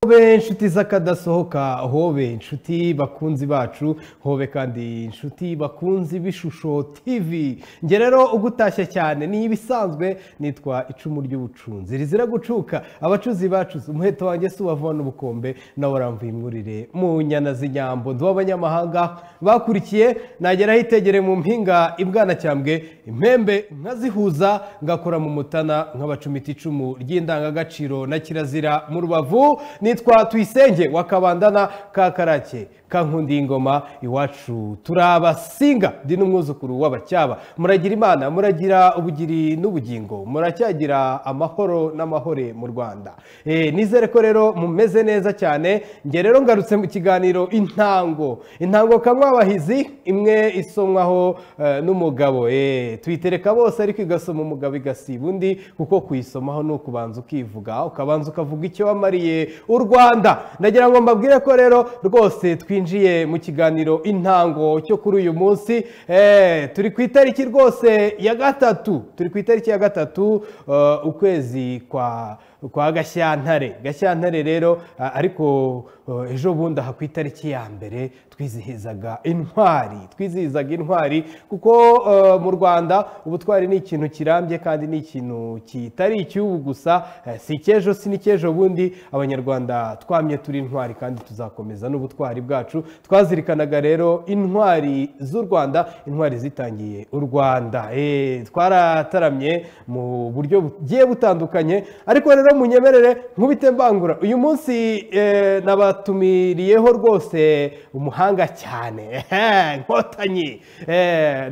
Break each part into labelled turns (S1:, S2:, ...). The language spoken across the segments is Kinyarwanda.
S1: Hobe inshuti z'akadasohoka, hobe inshuti bakunzi bacu, hobe kandi inshuti bakunzi b'Ishusho TV. Nge rero ugutashye cyane ni ibisanzwe, nitwa icumu ry'ubucunzi rizira gucuka abacuzi bacuze umuheto wanjye si ubavana ubukombe nawe aramvuye imwurire mu nyana z'inyambo. Ndi abanyamahanga bakurikiye nagera hitegere mu mpinga ibwanacyambwe impembe nkazihuza ngakora mu mutana nk'abacumita icumu ry'indangagaciro na kirazira mu rubavu. Nitwa Tuyisenge wakabandana kakarake kankundi ingoma iwacu turabasinga, ndi n'umwuzukuru w'abacyaba. Muragira Imana, muragira ubugiri n'ubugingo, muracyagira amahoro n'amahore mu Rwanda. Nizere ko rero mumeze neza cyane. Nge rero ngarutse mu kiganiro Intango. Intango kamwe abahizi imwe isomwaho n'umugabo, tuyitereka bose ariko igasoma umugabo igasiba undi, kuko kuyisomaho ni ukubanza ukivuga, ukabanza ukavuga icyo wamariye u Rwanda. Ndagira ngo mbabwire ko rero rwose twinjiye mu kiganiro Intango cyo kuri uyu munsi. Turi ku itariki rwose ya gatatu, turi ku itariki ya gatatu ukwezi kwa Gashyantare. Gashyantare rero, ariko ejo bundi aha ku itariki ya mbere twizihizaga intwari, twizihizaga intwari kuko mu Rwanda ubutwari ni ikintu kirambye kandi ni ikintu kitari icy'ubu gusa, si icy'ejo si n'icy'ejo bundi. Abanyarwanda twamye turi intwari kandi tuzakomeza n'ubutwari bwacu. Twazirikanaga rero intwari z'u Rwanda, intwari zitangiye u Rwanda. Twarataramye mu buryo bugiye butandukanye, ariko rero munyemerere nkubite mbangura uyu munsi nabatumiriyeho rwose umuhanga cyane, inkotanyi.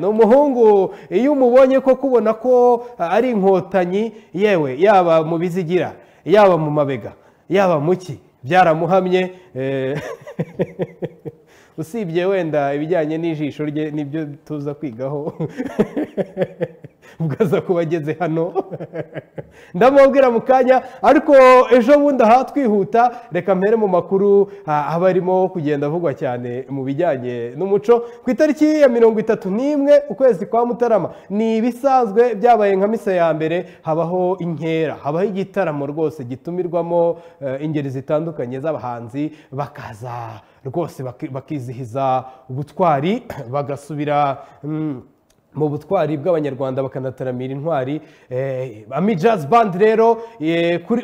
S1: Ni umuhungu iyo umubonye ko kubona ko ari inkotanyi, yewe yaba mu bizigira, yaba mu mabega, yaba muki, byaramuhamye. Usibye wenda ibijyanye n'ijisho rye nibyo tuza kwigaho ubwaza kuba ageze hano ndamubwira mu kanya. Ariko ejo bundi aha twihuta, reka mpere mu makuru aba arimo kugenda avugwa cyane mu bijyanye n'umuco. Ku itariki ya 31 ukwezi kwa Mutarama, ni ibisanzwe byabaye nka misa ya mbere, habaho inkera, habaho igitaramo rwose gitumirwamo ingeri zitandukanye z'abahanzi, bakaza rwose bakizihiza ubutwari, bagasubira mu butwari bw'abanyarwanda, bakanataramira intwari. Ami Jazz Band rero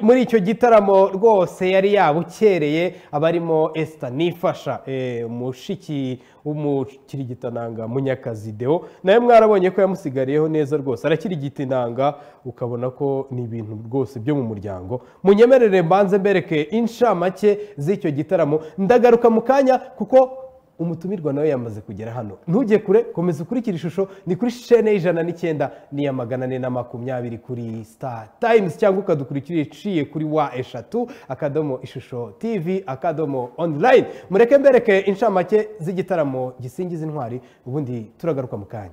S1: muri icyo gitaramo rwose yari yabukereye, abarimo Esther Nifasha, mushiki w'umukirigitananga Munyakazi Deo, nawe mwarabonye ko yamusigariyeho neza rwose, arakirigita inanga ukabona ko ni ibintu rwose byo mu muryango. Munyemerere mbanze mbereke inshamake z'icyo gitaramo, ndagaruka mu kanya kuko umutumirwa nawe yamaze kugera hano. Ntujye kure, komeza ukurikira ishusho, ni kuri chaîne 109 n'iya 420 kuri Star Times, cyangwa ukadukurikira iciye kuri wa3 akadomo ishusho TV akadomo online. Mureke mbereke inshamake z'igitaramo gisingiza intwari, ubundi turagaruka mu kanya.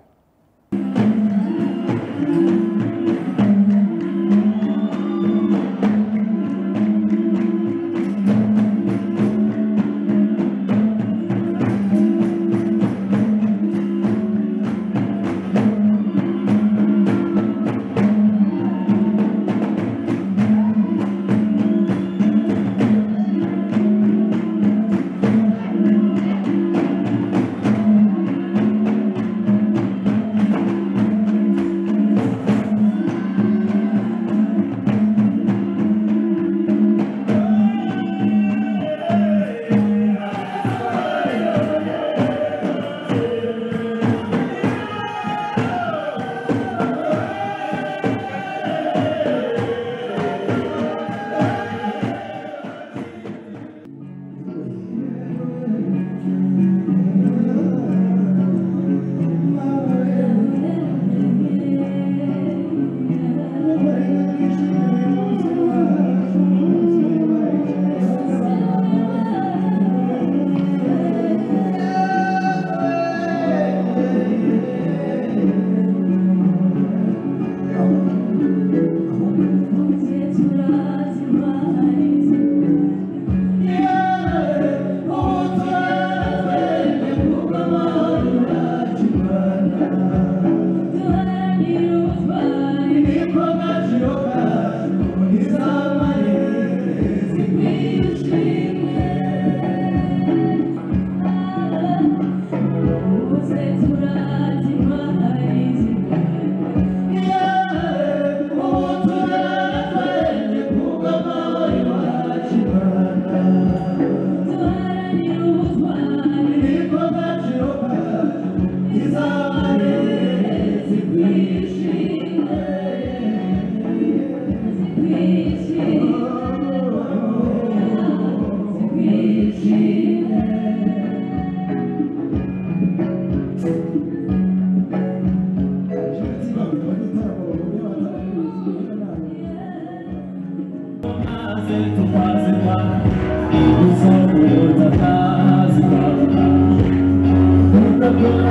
S2: Thank you.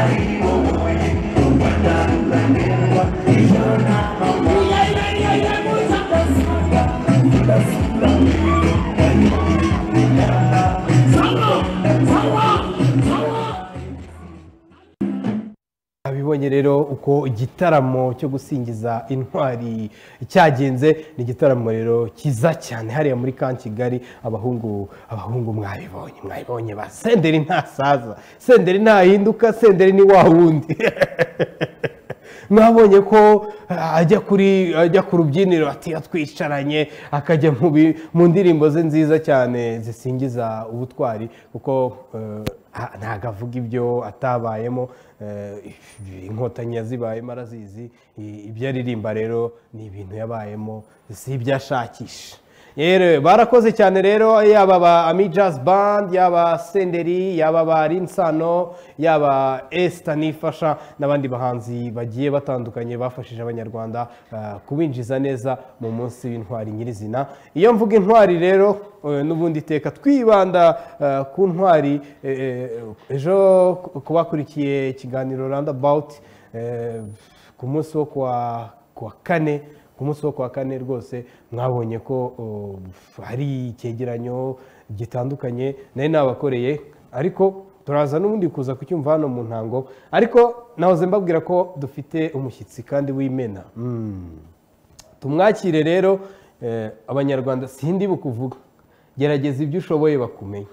S2: Twaribohoye u Rwanda ruragendwa ijoro n'amanywa.
S1: Abibonye rero uko igitaramo cyo gusingiza intwari cyagenze. Ni igitaramo rero cyiza cyane hariya muri Camp Kigali. Abahungu mwabibonye ba Senderi ntasaza, Senderi ntahinduka, Senderi ni wa wundi. Mwabonye ko ajya ku rubyiniro ati twicaranye, akajya mu ndirimbo ze nziza cyane zisingiza ubutwari, kuko ntago avuga ibyo atabayemo. Inkotanyi yazibayemo arazizi, ibyo aririmba rero ni ibintu yabayemo, si ibyo ashakisha. Barakoze cyane rero, yaba ba Ami Jazz Band, yaba Senderi, yaba ba Rinsano, yaba Esther Nifasha n'abandi bahanzi bagiye batandukanye bafashije abanyarwanda kubinjiza neza mu munsi w'intwari nyirizina. Iyo mvuga intwari rero n'ubundi iteka twibanda ku ntwari. Ejo kubakurikiye ikiganiro Roundabout ku munsi wo kuwa kane, ku munsi wo kuwa kane rwose mwabonye ko hari icyegeranyo gitandukanye nari nabakoreye, ariko turaza n'ubundi kuza kucyumva hano mu ntango. Ariko nahoze mbabwira ko dufite umushyitsi kandi w'imena. Tumwakire rero. Abanyarwanda sindi bukuvuga, gerageza ibyo ushoboye bakumenye.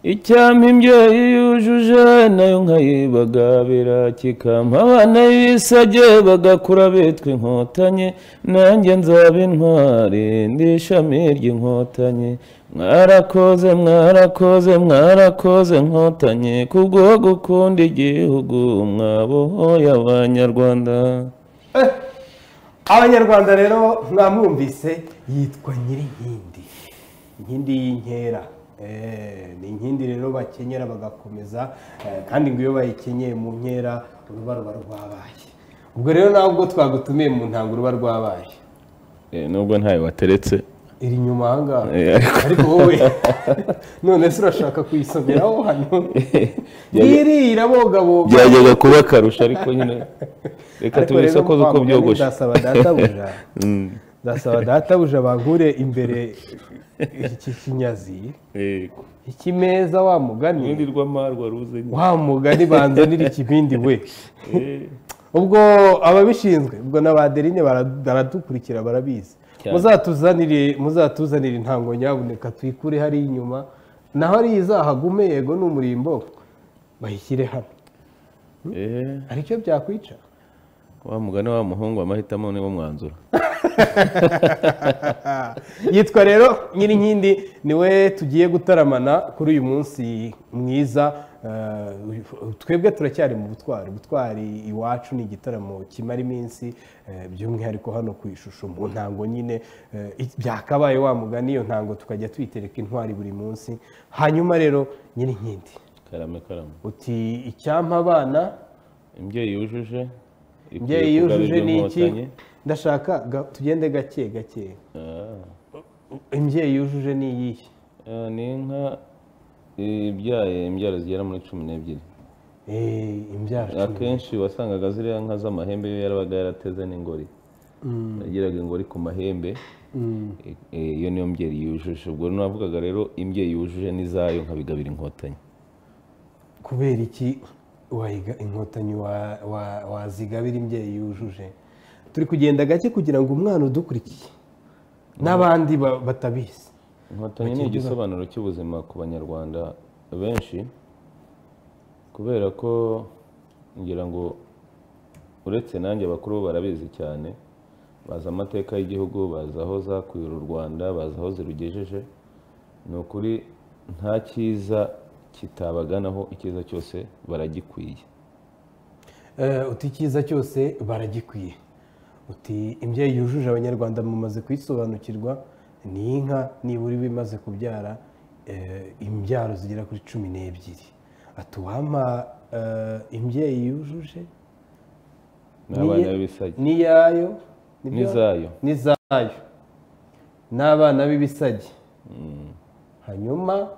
S3: Icyampa imbyeyi yujuje nayo nkayibagabira, kikampa abana b'ibisage bagakura bitwa inkotanyi, nanjye nzaba intwari ndi ishami ry'inkotanyi. Mwarakoze mwarakoze mwarakoze nkotanyi, kubwo gukunda igihugu mwabohoye abanyarwanda.
S1: Abanyarwanda rero mwamwumvise, yitwa Nyirinkindi, inkindi y'inkera. Ni inkindi rero bakenyera bagakomeza, kandi ngo iyo bayikenyeye mu nkera uruba ruba rwabaye. Ubwo rero ntabwo twagutumiye mu ntango uruba rwabaye,
S3: nubwo ntayo wateretse
S1: iri inyuma aha ngaha, ariko wowe none se urashaka kuyisomeraho hano? Ngiri irabogaboga,
S3: byajyaga kuba akarusho, ariko nyine reka tubisokoze uko byogoshe.
S1: Ndasaba databuja bankure imbere iki kinyazi, ikimeza wa mugani wa mugani, banzanira ikibindi we. Ubwo ababishinzwe, ubwo n'abaderine baradukurikira barabizi, muzatuzanire intango nyabuneka tuyikure hari inyuma, naho ari izahagume yego n'umurimbo bayishyire hano. Aricyo byakwica
S3: wa mugani wa muhungu, amahitamo niwo mwanzuro.
S1: Yitwa rero Nyirinkindi, niwe tugiye gutaramana kuri uyu munsi mwiza. Twebwe turacyari mu butwari. Ubutwari iwacu ni igitaramo kimara iminsi, by'umwihariko hano ku ishusho mu ntango nyine byakabaye wa mugani, iyo ntango tukajya tuyitereka intwari buri munsi. Hanyuma rero Nyirinkindi,
S3: karame karame,
S1: uti icyampa abana
S3: imbyeyi yujuje,
S1: imbyeyi yujuje ni iki? Ndashaka tugende gake gake. Imbyeyi yujuje ni iyihe?
S3: Ni inka ibyaye imbyaro zigera muri 12.
S1: Imbyaro
S3: akenshi wasangaga ziriya nka z'amahembe yo yarabaga yarateze n'ingori, yagiraga ingori ku mahembe. Iyo niyo mbyeyi yujuje. Ubwo navugaga rero imbyeyi yujuje n'izayo nkabigabira inkotanyi.
S1: Kubera iki wayiga inkotanyi wazigabira imbyeyi yujuje? Turi kugenda gake kugira ngo umwana udukurikiye n'abandi batabizi.
S3: Inkotanyi ni igisobanuro cy'ubuzima ku banyarwanda benshi, kubera ko ngira ngo uretse nanjye abakuru barabizi cyane, bazi amateka y'igihugu, bazi aho zakuye u Rwanda, bazi aho zirugejeje. Ni ukuri nta cyiza kitabaganaho, icyiza cyose baragikwiye.
S1: Uti icyiza cyose baragikwiye. Uti imbyeyi yujuje abanyarwanda mumaze kuyisobanukirwa, ni inka nibura iba imaze kubyara imbyaro zigera kuri 12. Ati uwampa imbyeyi yujuje
S3: n'abana b'ibisage
S1: n'iyayo
S3: n'izayo
S1: n'izayo n'abana b'ibisage, hanyuma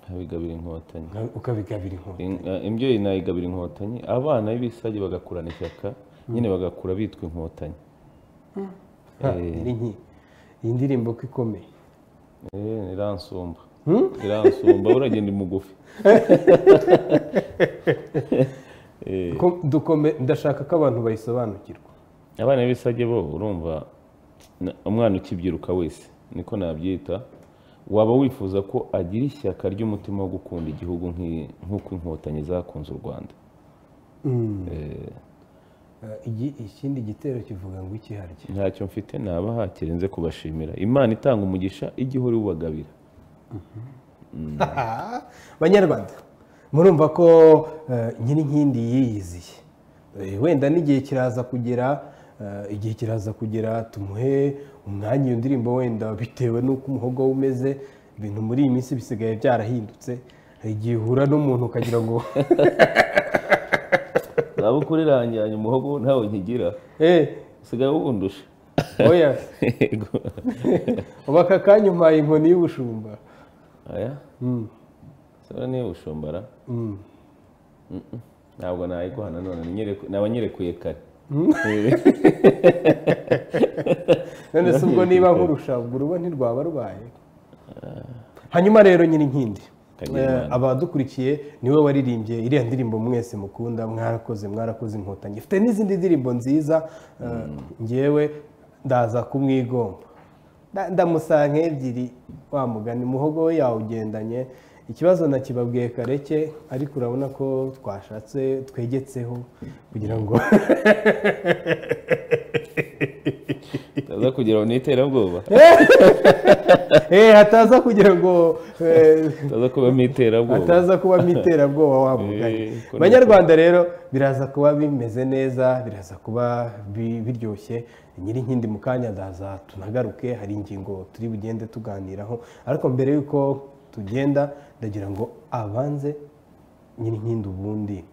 S3: Nkabigabira Inkotanyi.
S1: Ukabigabira Inkotanyi.
S3: Imbyeyi nayigabira Inkotanyi, abana b'ibisage bagakurana ishyaka nyine, bagakura bitwa Inkotanyi.
S1: Iyi ndirimbo ko ikomeye.
S3: Iransumba, iransumba, uragenda mugufi.
S1: Ndashaka ko abantu bayisobanukirwa.
S3: Abana b'ibisage bo urumva, umwana ukibyiruka wese niko nabyita, waba wifuza ko agira ishyaka ry'umutima wo gukunda igihugu nk'uko Inkotanyi zakunze u Rwanda.
S1: Ikindi gitero kivuga ngo iki harya?
S3: Ntacyo mfite nabaha kirenze kubashimira. Imana itanga umugisha igihora ubagabira.
S1: Banyarwanda, murumva ko Nyirinkindi yiyiziye. Wenda n'igihe kiraza kugera, igihe kiraza kugera tumuhe umwanya iyo ndirimbo, wenda bitewe n'uko umuhogo umeze. Ibintu muri iyi minsi bisigaye byarahindutse, hari igihe uhura n'umuntu ukagira ngo
S3: zabukuru irangiranye umuhogo ntawe nkigira, usigaye wundusha.
S1: Oya, ubu aka kanya umpaye inkoni y'ubushumba.
S3: Aya saba niyo bushumbara ntabwo nayiguha nanone, naba nyirekuye kare.
S1: None se ubwo niba nkurusha ubwo urugo ntirwaba rubaye? Hanyuma rero Nyirinkindi, abadukurikiye niwe waririmbye iriya ndirimbo mwese mukunda, mwarakoze, mwarakoze Inkotanyi. Ifite n'izindi ndirimbo nziza, ngewe ndaza kumwigomba ndamusanga nk'ebyiri wa mugani muhogo we yawugendanye. Ikibazo nakibabwiye kareke, ariko urabona ko twashatse twegetseho kugira ngo
S3: hataza kugira ngo n'iterabwoba,
S1: hataza kugira ngo
S3: hataza kubamo iterabwoba,
S1: hataza kubamo iterabwoba wa mugani. Banyarwanda rero biraza kuba bimeze neza, biraza kuba biryoshye. Nyirinkindi mu kanya ndaza tunagaruke, hari ingingo turi bugende tuganiraho, ariko mbere y'uko tugenda ndagira ngo abanze Nyirinkindi ubundi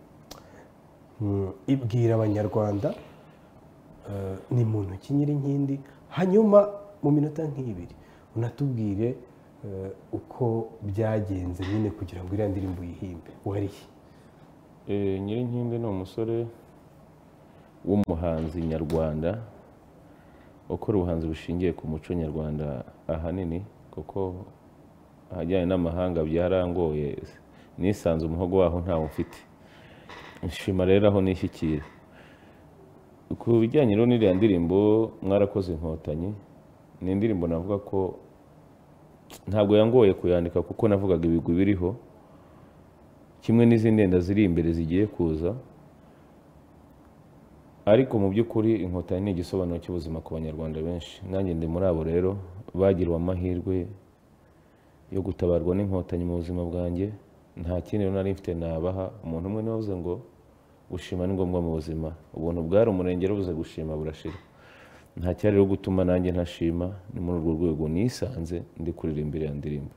S1: ibwira Abanyarwanda ni muntu ki Nyirinkindi, hanyuma mu minota nk'ibiri unatubwire uko byagenze nyine kugira ngo iriya ndirimbo uyihimbe. Warihe?
S3: Nyirinkindi ni umusore w'umuhanzi nyarwanda ukora ubuhanzi bushingiye ku muco nyarwanda ahanini, kuko ahajyanye n'amahanga byarangoye, nisanze umuhogo waho ntawo mfite. Nshima rero aho nishyikira. Ku bijyanye rero n'iriya ndirimbo mwarakoze Inkotanyi, ni indirimbo navuga ko ntabwo yangoye kuyandika kuko navugaga ibigwi biriho, kimwe n'izindi ndenda ziri imbere zigiye kuza. Ariko mu by'ukuri Inkotanyi ni igisobanuro cy'ubuzima ku Banyarwanda benshi. Nanjye ndi muri abo rero bagiriwe amahirwe yo gutabarwa n'Inkotanyi mu buzima bwanjye. Nta kindi nari mfite nabaha. Umuntu umwe niwe wavuze ngo gushima ni ngombwa mu buzima, ubuntu bwari umurengero buze gushima burashira. Nta cyari rero gutuma nanjye ntashima, ni muri urwo rwego nisanze ndi kuririmba iriya ndirimbo.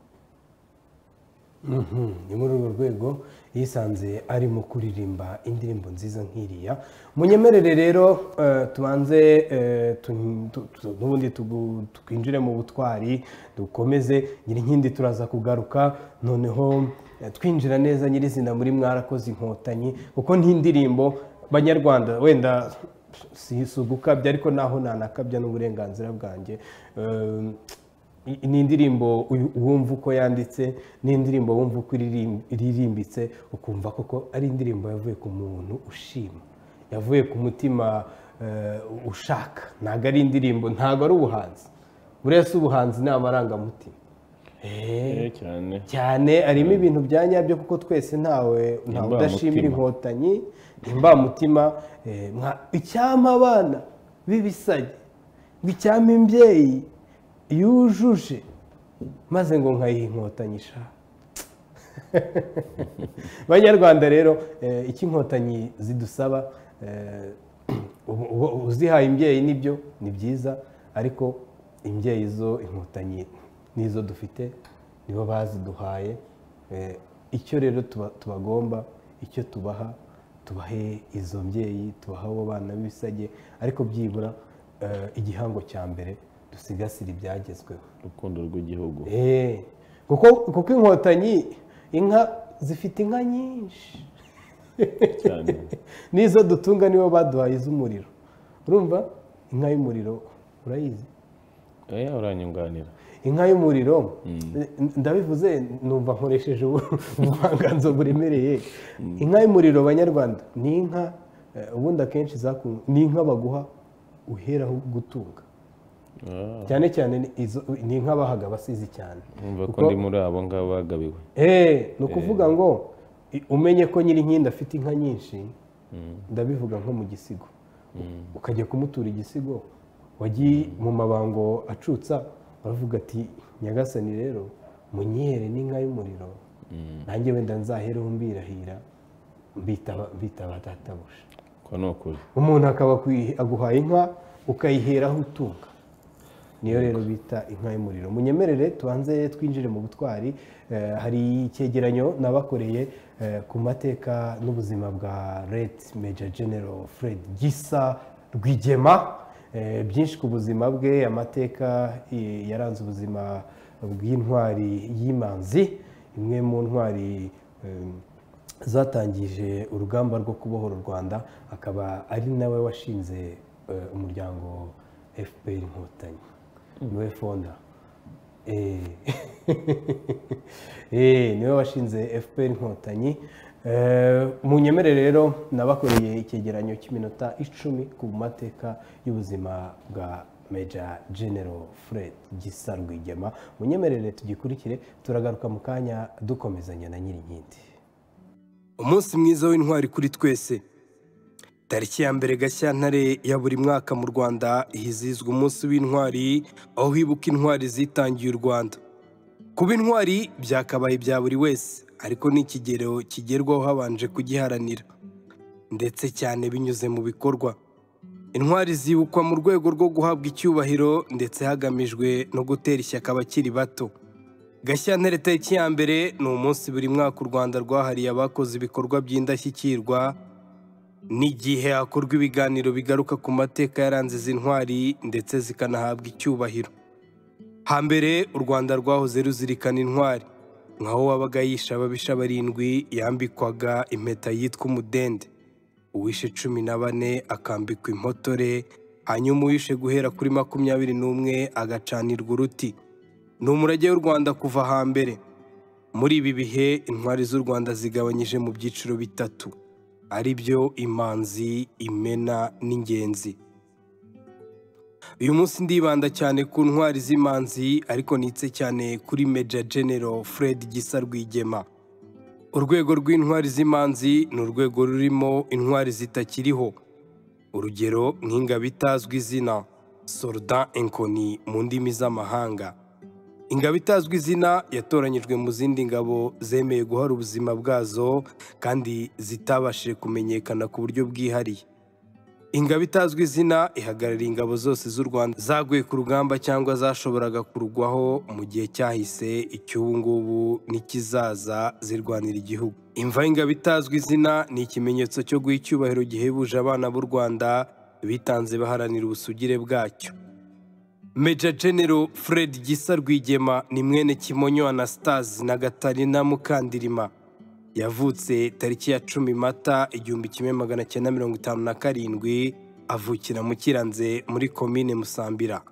S1: Ni muri urwo rwego yisanze arimo kuririmba indirimbo nziza nk'iriya. Munyemerere rero tubanze n'ubundi twinjire mu butwari, dukomeze. Nyirinkindi turaza kugaruka noneho twinjira neza nyirizina muri mwarakoze Inkotanyi, kuko n'indirimbo Banyarwanda wenda si ugukabya ariko naho nanakabya n'uburenganzira bwanjye, ni indirimbo wumva uko yanditse, ni indirimbo wumva uko iririmbitse, ukumva koko ari indirimbo yavuye ku muntu ushima, yavuye ku mutima ushaka. Ntabwo ari indirimbo, ntabwo ari ubuhanzi. Buriya si ubuhanzi, ni amarangamutima cyane, arimo ibintu bya nyabyo, kuko twese ntawe udashimira Inkotanyi. Imbamutima, icyampa abana b'ibisage, icyampa imbyeyi yujuje maze ngo nkayiha Inkotanyi sha. Banyarwanda rero icyo Inkotanyi zidusaba, uzihaye imbyeyi nibyo ni byiza, ariko imbyeyi zo Inkotanyi nizo dufite, nibo baziduhaye. Icyo rero tubagomba, icyo tubaha, tubahe izo mbyeyi, tubaha abo bana b'ibisage, ariko byibura igihango cya mbere dusigasire ibyagezweho,
S3: urukundo rw'igihugu.
S1: Kuko Inkotanyi Inka zifite inka nyinshi
S3: cyane.
S1: N'izo dutunga nibo baduhaye iz'umuriro. Urumva inka y'umuriro urayizi?
S3: Oya, uranyunganira.
S1: Inka y'umuriro, ndabivuze numva nkoresheje ubuvanganzo buremereye. Inka y'umuriro, Banyarwanda, ni inka ubundi akenshi ni inka baguha uheraho gutunga. Cyane cyane ni inka bahaga abasizi cyane.
S3: Numva ko ndi muri abo ngabo bagabiwe.
S1: Ni ukuvuga ngo umenye ko Nyirinkindi afite inka nyinshi, ndabivuga nko mu gisigo, ukajya kumutura igisigo wagiye mu mabango acutsa, baravuga ati: "Nyagasani rero munyihere n'inka y'umuriro, nanjye wenda nzahereho mbirahira mbitaba databuja."
S3: Ko ni ukuri.
S1: Umuntu akaba aguhaye inka ukayiheraho utunga, niyo rero bita inka y'umuriro. Munyemerere tubanze twinjire mu butwari. Hari icyegeranyo nabakoreye ku mateka n'ubuzima bwa Late Major General Fred Gisa Rwigema. Byinshi ku buzima bwe, amateka yaranze ubuzima bw'intwari y'imanzi, imwe mu ntwari zatangije urugamba rwo kubohora u Rwanda, akaba ari nawe washinze umuryango FPR Inkotanyi, niwe founder, niwe washinze FPR Inkotanyi. Munyemerere rero nabakoreye icyegeranyo cy'iminota 10 ku mateka y'ubuzima bwa Major General Fred Gisa Rwigema. Munyemerere tugikurikire, turagaruka mu kanya dukomezanya na Nyirinkindi. Umunsi mwiza w'intwari kuri twese. Tariki ya 1 Gashyantare ya buri mwaka mu Rwanda hizihizwa umunsi w'intwari, aho hibuka intwari zitangiye u Rwanda. Kuba intwari byakabaye bya buri wese, ariko ni ikigero kigerwaho habanje kugiharanira, ndetse cyane binyuze mu bikorwa. Intwari zibukwa mu rwego rwo guhabwa icyubahiro ndetse hagamijwe no gutera ishyaka abakiri bato. Gashyantare tariki ya 1 ni umunsi buri mwaka u Rwanda rwahariye abakoze ibikorwa by'indashyikirwa, n'igihe hakorwa ibiganiro bigaruka ku mateka yaranze izi ntwari ndetse zikanahabwa icyubahiro. Hambere u Rwanda rwahoze ruzirikana intwari, nkaho wabaga yishe ababisha 7 yambikwaga impeta yitwa umudende, uwishe 14 akambikwa impotore, hanyuma uwishe guhera kuri 21 agacanirwa uruti. Ni umurage w'u Rwanda kuva hambere. Muri ibi bihe intwari z'u Rwanda zigabanyije mu byiciro bitatu, ari byo imanzi, imena n'ingenzi. Uyu munsi ndibanda cyane ku ntwari z'imanzi, ariko nitse cyane kuri Major General Fred Gisa Rwigema. Urwego rw'intwari z'imanzi ni urwego rurimo intwari zitakiriho, urugero nk'ingabo itazwi izina, soldat inconnu mu ndimi z'amahanga. Ingabo itazwi izina yatoranyijwe mu zindi ngabo zemeye guhara ubuzima bwazo kandi zitabashije kumenyekana ku buryo bwihariye. Ingabo itazwi izina ihagarariye ingabo zose z'u Rwanda zaguye ku rugamba cyangwa zashoboraga kurugwaho mu gihe cyahise, icy'ubu ngubu n'ikizaza, zirwanira igihugu. Imva y'ingabo itazwi izina ni ikimenyetso cyo guha icyubahiro gihebuje abana b'u Rwanda bitanze baharanira ubusugire bwacyo. Major General Fred Gisa Rwigema ni mwene Kimonyo Anastase na Gatarina Mukandirima. Yavutse tariki ya 10 Mata 1957, avukira mu Kiranze muri komine Musambira,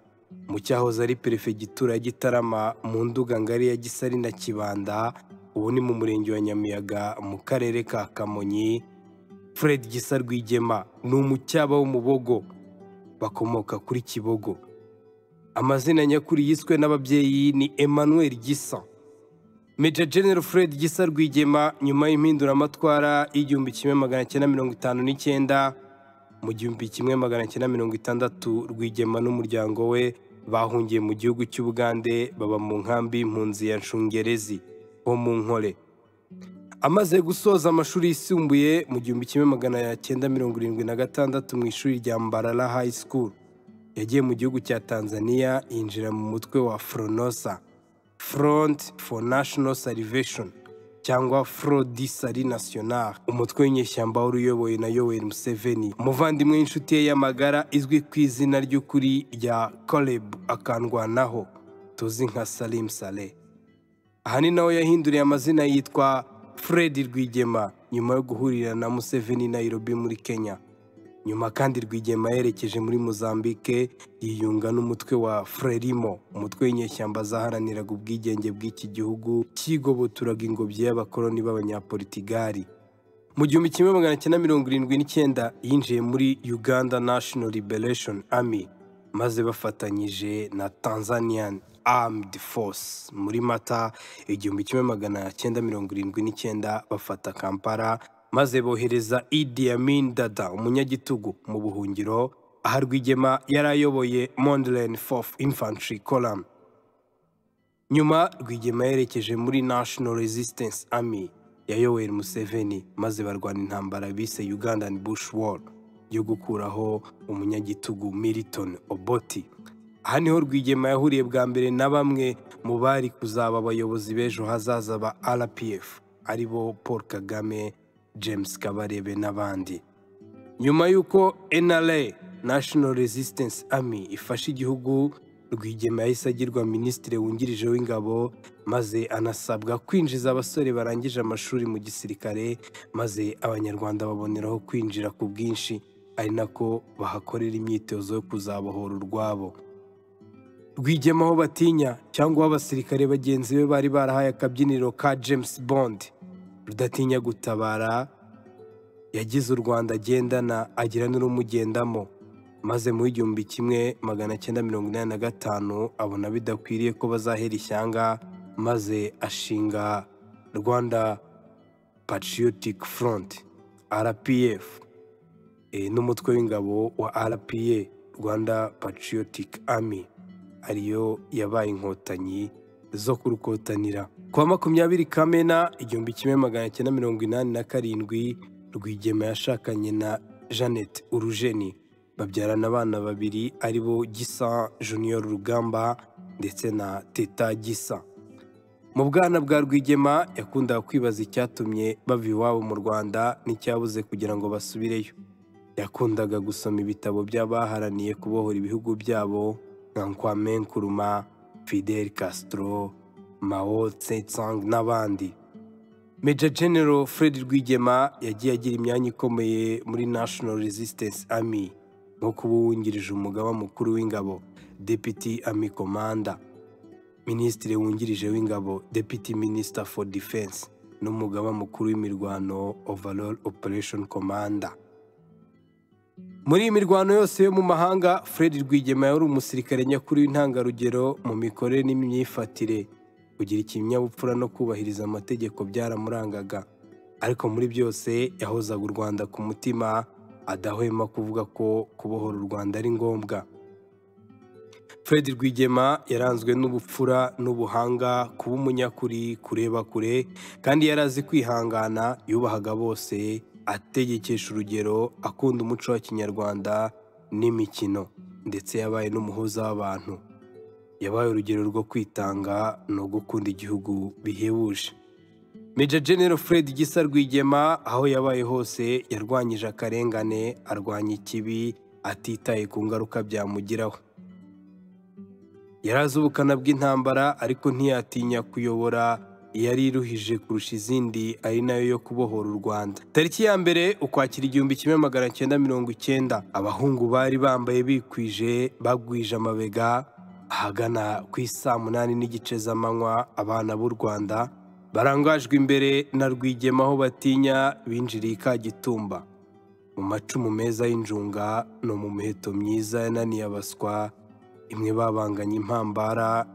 S1: mu cyahoze ari perefegitura ya Gitarama, mu Nduga ngari ya Gisari na Kibanda, ubu ni mu murenge wa Nyamiyaga mu karere ka Kamonyi. Fred Gisa Rwigema ni umucyaba w'Umubogo, bakomoka kuri Kibogo. Amazina nyakuri yiswe n'ababyeyi ni Emmanuel Gisa. Major General Fred Gisa Rwigema, nyuma y'impinduramatwara y'1959, mu 1960 Rwigema n'umuryango we bahungiye mu gihugu cy'Ubugande, baba mu nkambi y'impunzi ya Nshungerezi ho mu Nkole. Amaze gusoza amashuri yisumbuye mu 1976 mu ishuri rya Mbarara High School, yagiye mu gihugu cya Tanzania, yinjira mu mutwe wa FRONOSA, Front for National Salvation cyangwa Front du Salut National, umutwe w'inyeshyamba wari uyobowe na Yoweri Museveni, umuvandimwe w'inshuti ye y'amagara izwi ku izina ry'ukuri rya Caleb Akandwanaho, tuzi nka Salim Saleh. Aha ni naho yahinduriye amazina yitwa Fred Rwigema nyuma yo guhurira na Museveni i Nairobi muri Kenya. Nyuma kandi Rwigema yerekeje muri Mozambique yiyunga n'umutwe wa Frelimo, umutwe w'inyeshyamba zaharaniraga ubwigenge bw'iki gihugu cyigoboturaga ingobyi y'abakoloni b'Abanyaporitigali. Mu 1979 yinjiye muri Uganda National Liberation Army maze bafatanyije na Tanzanian Armed Force muri Mata 1979 bafata Kampala maze bohereza Idi Amin Dada umunyagitugu mu buhungiro, aha Rwigema yari ayoboye Mondlane 4th Infantry Column. Nyuma Rwigema yerekeje muri National Resistance Army ya Yoweri Museveni maze barwana intambara bise Ugandan Bush War yo gukuraho umunyagitugu Milton Obote. Aha niho Rwigema yahuriye bwa mbere na bamwe mu bari kuzaba abayobozi b'ejo hazaza ba RPF aribo Paul Kagame, James Kabarebe n'abandi. Nyuma y'uko NRA National Resistance Army ifashe igihugu, Rwigema yahise agirwa minisitiri wungirije w'ingabo maze anasabwa kwinjiza abasore barangije amashuri mu gisirikare, maze Abanyarwanda baboneraho kwinjira ku bwinshi ari nako bahakorera imyitozo yo kuzabohora urwabo. Rwigema aho batinya cyangwa abasirikare bagenzi be bari barahaye akabyiniro ka James Bond, rudatinya gutabara, yagize u Rwanda agendana agira n'urumugendamo, maze mu 1985 abona bidakwiriye ko bazahera ishyanga, maze ashinga Rwanda Patriotic Front RPF n'umutwe w'ingabo wa RPA Rwanda Patriotic Army, ariyo yabaye inkotanyi zo kurukotanira. Kuwa 20 Kamena 1987 Rwigema yashakanye na Jeannette Urujeni, babyarana abana babiri aribo Gisa Junior Rugamba ndetse na Teta Gisa. Mu bwana bwa Rwigema yakundaga kwibaza icyatumye bava iwabo mu Rwanda n'icyabuze kugira ngo basubireyo. Yakundaga gusoma ibitabo by'abaharaniye kubohora ibihugu byabo nka Kwame Nkrumah, Fidel Castro, Mao Tse-tung n'abandi. Major General Fred Rwigema yagiye agira imyanya ikomeye muri National Resistance Army nko kuba uwungirije umugaba mukuru w'ingabo Deputy Army Commander, Minisitiri wungirije w'ingabo Deputy Minister for Defense n'umugaba mukuru w'imirwano Overall Operation Commander. Muri iyi mirwano yose yo mu mahanga, Fred Rwigema yari umusirikare nyakuri w'intangarugero mu mikorere n'imyifatire. Kugira ikinyabupfura no kubahiriza amategeko byaramurangaga, ariko muri byose yahozaga u Rwanda ku mutima, adahwema kuvuga ko kubohora u Rwanda ari ngombwa. Fred Rwigema yaranzwe n'ubupfura n'ubuhanga, kuba umunyakuri, kureba kure, kandi yari azi kwihangana, yubahaga bose, ategekesha urugero, akunda umuco wa Kinyarwanda n'imikino, ndetse yabaye n'umuhuza w'abantu. Yabaye urugero rwo kwitanga no gukunda igihugu bihebuje. Major General Fred Gisa Rwigema aho yabaye hose yarwanyije akarengane, arwanya ikibi atitaye ku ngaruka byamugiraho. Yari azi ubukana bw'intambara ariko ntiyatinya kuyobora yari iruhije kurusha izindi, ari nayo yo kubohora u Rwanda. Tariki ya 1 Ukwakira 1990 abahungu bari bambaye bikwije bagwije amabega, ahagana ku isaa 8:15 z'amanywa abana b'u Rwanda barangajwe imbere na Rwigema aho batinya binjiriye Kagitumba mu macumu meza y'injunga no mu miheto myiza yananiye abaswa, imwe babanganye impambara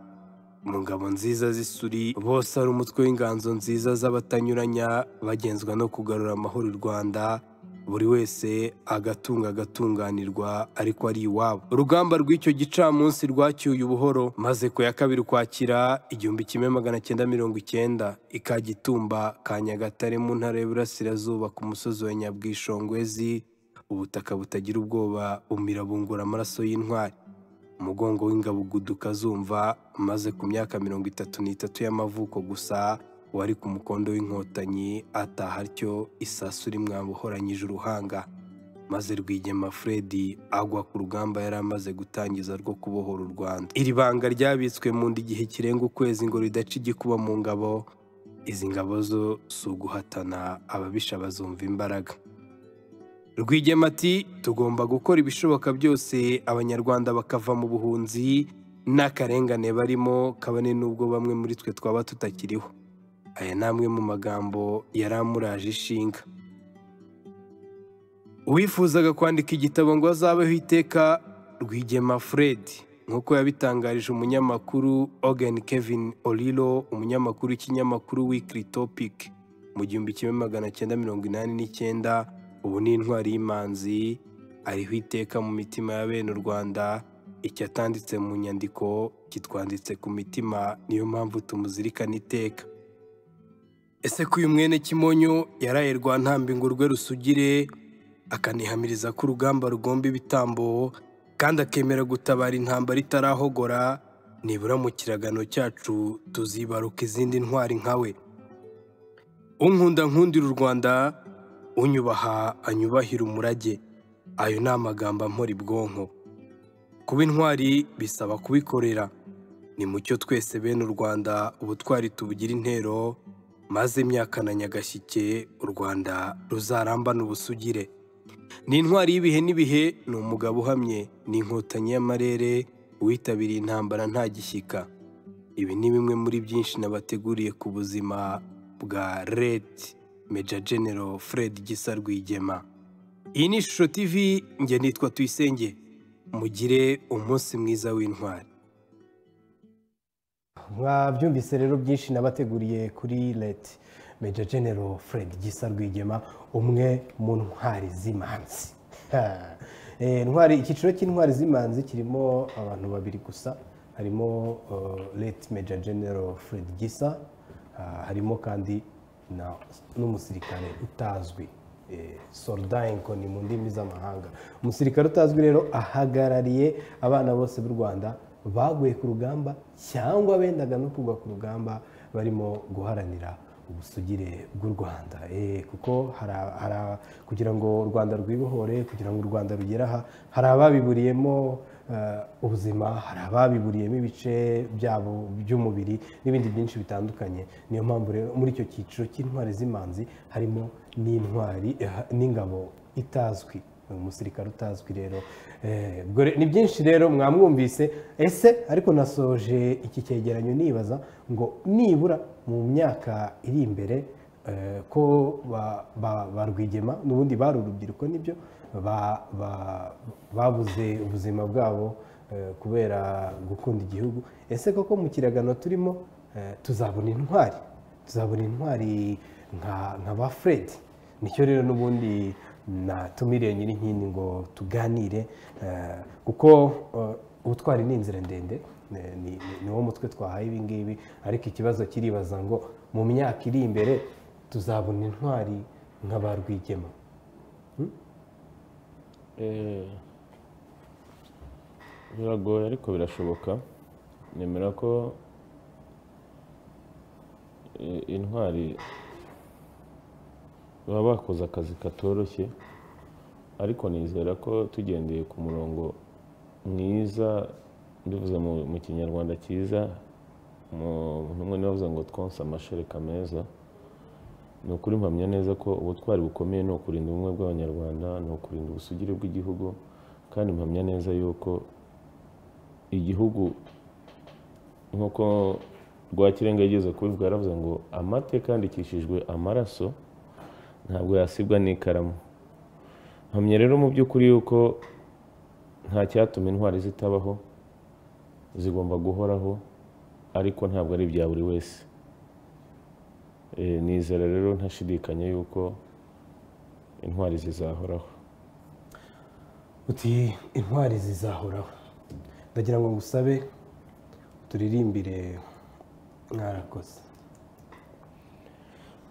S1: mu ngabo nziza z'isuri, bose ari umutwe w'inganzo nziza z'abatanyuranya bagenzwa no kugarura amahoro u Rwanda, buri wese agatunga agatunganirwa ariko ari iwabo. Urugamba rw'icyo gicamunsi rwacyuye ubuhoro, maze ku ya 2 Ukwakira 1990 i Kagitumba ka Nyagatare mu ntara y'Iburasirazuba ku musozi wa Nyabwishongwezi, ubutaka butagira ubwoba bumirabungura amaraso y'intwari. Umugongo w'ingabo uguduka zumva, maze ku myaka 33 y'amavuko gusa wari ku mukondo w'inkotanyi ataha atyo isasu rimwabuhoranyije uruhanga. Maze Rwigema Fred agwa ku rugamba yari amaze gutangiza rwo kubohora u Rwanda. Iri banga ryabitswe mu nda igihe kirenga ukwezi ngo ridaca igikuba mu ngabo. Izi ngabo zo si uguhatana, ababisha bazumva imbaraga. Rwigema ati tugomba gukora ibishoboka byose Abanyarwanda bakava mu buhunzi n'akarengane barimo, kabone n'ubwo bamwe muri twe twaba tutakiriho. Aya ni amwe mu magambo yari amuraje ishinga. Uwifuzaga kwandika igitabo ngo azabeho iteka, Rwigema Fred, nk'uko yabitangarije umunyamakuru Ogen Kevin Olilo, umunyamakuru w'ikinyamakuru Weekly Topic mu 1989, ubu ni intwari y'imanzi, ariho iteka mu mitima ya bene u Rwanda. Icyo atanditse mu nyandiko kitwanditse ku mitima, niyo mpamvu tumuzirikana iteka. Ese ko uyu mwene Kimonyo yaraye Rwantambi ngo urwe rusugire, akanihamiriza ko urugamba rugomba ibitambo, kandi akemera gutabara intambara itarahogora, nibura mu kiragano cyacu tuzibaruka izindi ntwari nkawe. Unkunda nkundira u Rwanda, unyubaha anyubahira umurage. Ayo ni amagambo ampora ibwonko. Kuba intwari bisaba kubikorera. Ni mucyo twese bene u Rwanda ubutwari tubugira intero, maze imyaka na nyagashyike u Rwanda ruzarambana ubusugire. Ni intwari y'ibihe n'ibihe, ni umugabo uhamye, ni inkotanyi y'amarere, uwitabiriye intambara nta gishyika. Ibi ni bimwe muri byinshi nabateguriye ku buzima bwa Late Major General Fred Gisa Rwigema. Iyi ni Ishusho TV, njye nitwa Tuyisenge. Mugire umunsi mwiza w'intwari. Mwabyumvise rero byinshi nabateguriye kuri Late Major General Fred Gisa Rwigema, umwe mu ntwari z'imanzi. Intwari, icyiciro cy'intwari z'imanzi kirimo abantu babiri gusa, harimo Late Major General Fred Gisa, harimo kandi n'umusirikare utazwi, soldat inconnu mu ndimi z'amahanga. Umusirikare utazwi rero ahagarariye abana bose b'u Rwanda baguye ku rugamba cyangwa bendaga no kugwa ku rugamba barimo guharanira ubusugire bw'u Rwanda. Kuko kugira ngo u Rwanda rwibohore, kugira ngo u Rwanda rugere aha, hari ababiburiyemo ubuzima, hari ababiburiyemo ibice byabo by'umubiri n'ibindi byinshi bitandukanye. Niyo mpamvu rero muri icyo cyiciro cy'intwari z'imanzi harimo n'intwari n'ingabo itazwi, umusirikare utazwi. Rero ni byinshi rero mwamwumvise. Ese ariko nasoje iki cyegeranyo nibaza ngo nibura mu myaka iri imbere ko ba Rwigema n'ubundi bari urubyiruko, nibyo babuze ubuzima bwabo kubera gukunda igihugu. Ese koko mu kiragano turimo tuzabona intwari, tuzabona intwari nka ba Fred? Nicyo rero n'ubundi natumiriye Nyirinkindi ngo tuganire, kuko ubutwari ni inzira ndende, ni wo mutwe twahaye ibi ngibi. Ariko ikibazo kiribaza ngo mu myaka iri imbere tuzabona intwari nka ba Rwigema?
S3: Biragoye ariko birashoboka. Nemera ko intwari baba bakoze akazi katoroshye, ariko nizera ko tugendeye ku murongo mwiza, mbivuze mu kinyarwanda cyiza, umuntu umwe niwe ngo twonse amashereka meza. Ni ukuri mpamya neza ko ubutwari bukomeye ni ukurinda ubumwe bw'Abanyarwanda, ni ukurinda ubusugire bw'igihugu, kandi mpamya neza yuko igihugu nk'uko Rwakirenga yigeze kubivuga, yaravuze ngo amateka yandikishijwe amaraso ntabwo yasibwa n'ikaramu. Mpamya rero mu by'ukuri yuko nta cyatuma intwari zitabaho, zigomba guhoraho, ariko ntabwo ari ibya buri wese. Nizera rero ntashidikanya yuko intwari zizahoraho.
S1: Uti intwari zizahoraho. Ndagira ngo ngusabe turirimbire mwarakoze.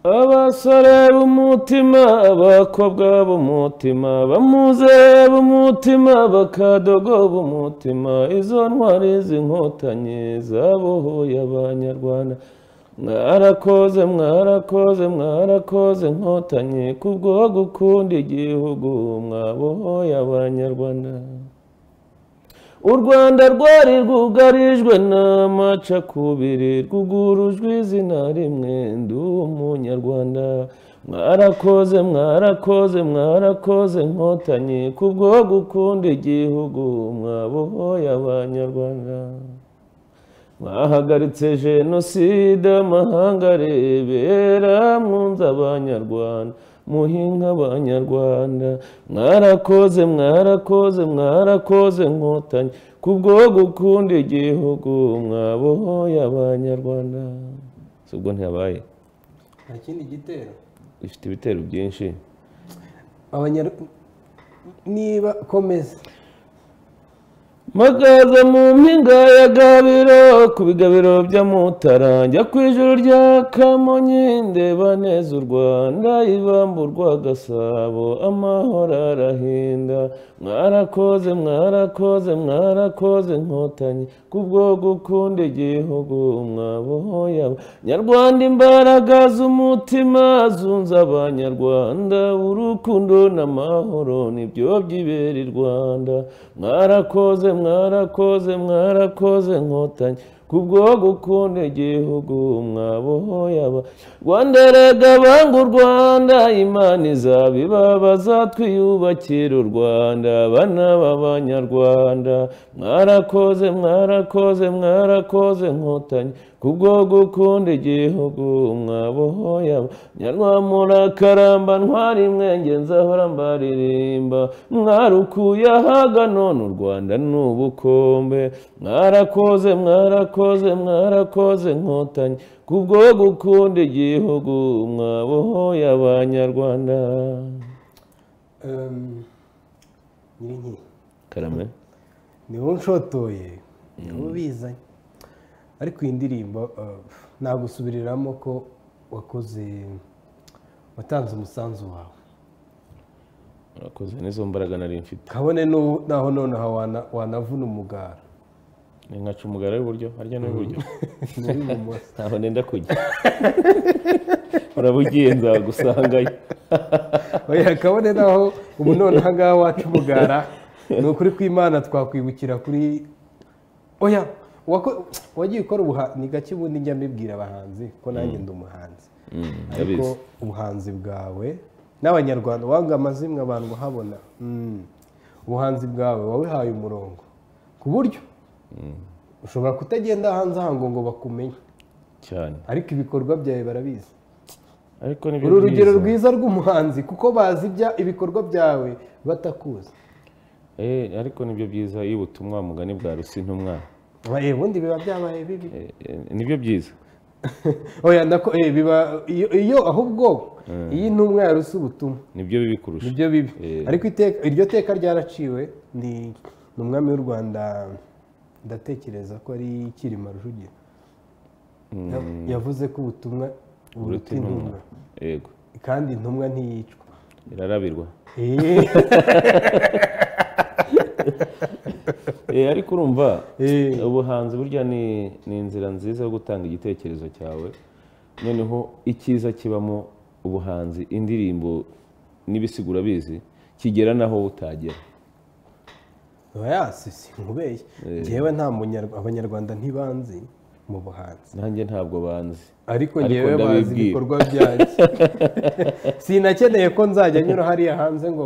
S3: Abasore b'umutima, abakobwa b'umutima, bamuze b'umutima, bakadogo b'umutima, izo ntwari z'inkotanyi zabohoye Abanyarwanda. Mwarakoze, mwarakoze, mwarakoze Nkotanyi, kubwo gukunda igihugu mwabohoye Abanyarwanda. U Rwanda rwari rwugarijwe n'amacakubiri, rwugurujwe izina rimwe ndi Umunyarwanda. Mwarakoze, mwarakoze, mwarakoze Nkotanyi, kubwo gukunda igihugu mwabohoye Abanyarwanda. Mwahagaritse jenoside amahanga arebera, mwunze Abanyarwanda, muhinga Abanyarwanda. Mwarakoze, mwarakoze, mwarakoze Nkotanyi, kubwo gukunda igihugu mwabohoye Abanyarwanda. Si ubwo ntiyabaye?
S1: Nta kindi gitero.
S3: Ifite ibitero byinshi.
S1: Niba komeza.
S3: Magaza mu mpinga ya Gabiro, ku bigabiro bya Mutara, njya ku ijuru rya Kamonyi, ndeba neza u Rwanda, ibamburwa Gasabo, amahoro arahinda. Mwarakoze, mwarakoze, mwarakoze Nkotanyi, kubwo gukunda igihugu mwabohoye Abanyarwanda. Imbaraga z'umutima zunze Abanyarwanda, urukundo n'amahoro nibyo byibera i Rwanda. Mwarakoze, mwarakoze, mwarakoze Nkotanyi, kubwo gukunda igihugu mwabohoye Abanyarwanda. Erega banga u Rwanda, Imana izabibabaza, twiyubakira u Rwanda, bana b'Abanyarwanda. Mwarakoze, mwarakoze, mwarakoze Nkotanyi, kubwo gukunda igihugu mwabohoye Abanyarwanda. Murakaramba ntwari mwenge, nzahora mbaririmba, mwarukuye ahaga none u Rwanda ni ubukombe. Mwarakoze, mwarakoze, mwarakoze Nkotanyi, kubwo gukunda igihugu mwabohoye Abanyarwanda.
S1: Nyirinki
S3: Karame,
S1: ni wowe unshotoye, ni wowe ubizanye. Ariko iyi ndirimbo nagusubiriramo ko wakoze, watanze umusanzu wawe.
S3: Urakoze, n'izo mbaraga nari mfite.
S1: Kabone naho nonaha wanavuna umugara.
S3: Ni nkaca umugara w'iburyo, harya n'uw'iburyo.
S1: N'uw'ibumoso.
S3: Ntaho nenda kujya. Uraba ugiye nzagusangayo.
S1: Oya, kabone naho ubu nonaha ngaha waca umugara, ni ukuri kw'Imana twakwibukira kuri oya. Wagiye ukora ubuhanzi ni gake, ubundi njya mbibwira abahanzi ko nanjye ndi umuhanzi, ariko ubuhanzi bwawe n'Abanyarwanda wanga amazimwe abantu bahabona. Ubuhanzi bwawe wawihaye umurongo ku buryo ushobora kutagenda hanze aha ngo bakumenye
S3: cyane,
S1: ariko ibikorwa byawe barabizi.
S3: Ariko nibyo
S1: uru rugero rwiza rw'umuhanzi, kuko bazi ibikorwa byawe batakuzi.
S3: Ariko nibyo byiza iyo ubutumwa mugani bwa Rusintumwa.
S1: Ubundi biba byabaye bibi.
S3: Nibyo byiza.
S1: Oya nako biba iyo ahubwo iyi ntumwa yaruse ubutumwa
S3: nibyo bibi kurusha.
S1: Nibyo bibi. Ariko iryo teka ryaraciwe, ni umwami w'u Rwanda, ndatekereza ko ari Cyilima Rujugira. Yavuze ko ubutumwa buruta intumwa.
S3: Yego.
S1: Kandi intumwa ntiyicwa.
S3: Irarabirwa. Ariko urumva ubuhanzi burya ni inzira nziza yo gutanga igitekerezo cyawe. Noneho icyiza kibamo ubuhanzi, indirimbo n'ibisigura bizi, kigera naho utagera.
S1: Oya, si nkubeye. Njyewe nta Abanyarwanda ntibanzi mu buhanzi.
S3: Nanjye ntabwo banzi.
S1: Ariko njyewe bazi ibikorwa byanjye. Sinakeneye ko nzajya nyura hariya hanze ngo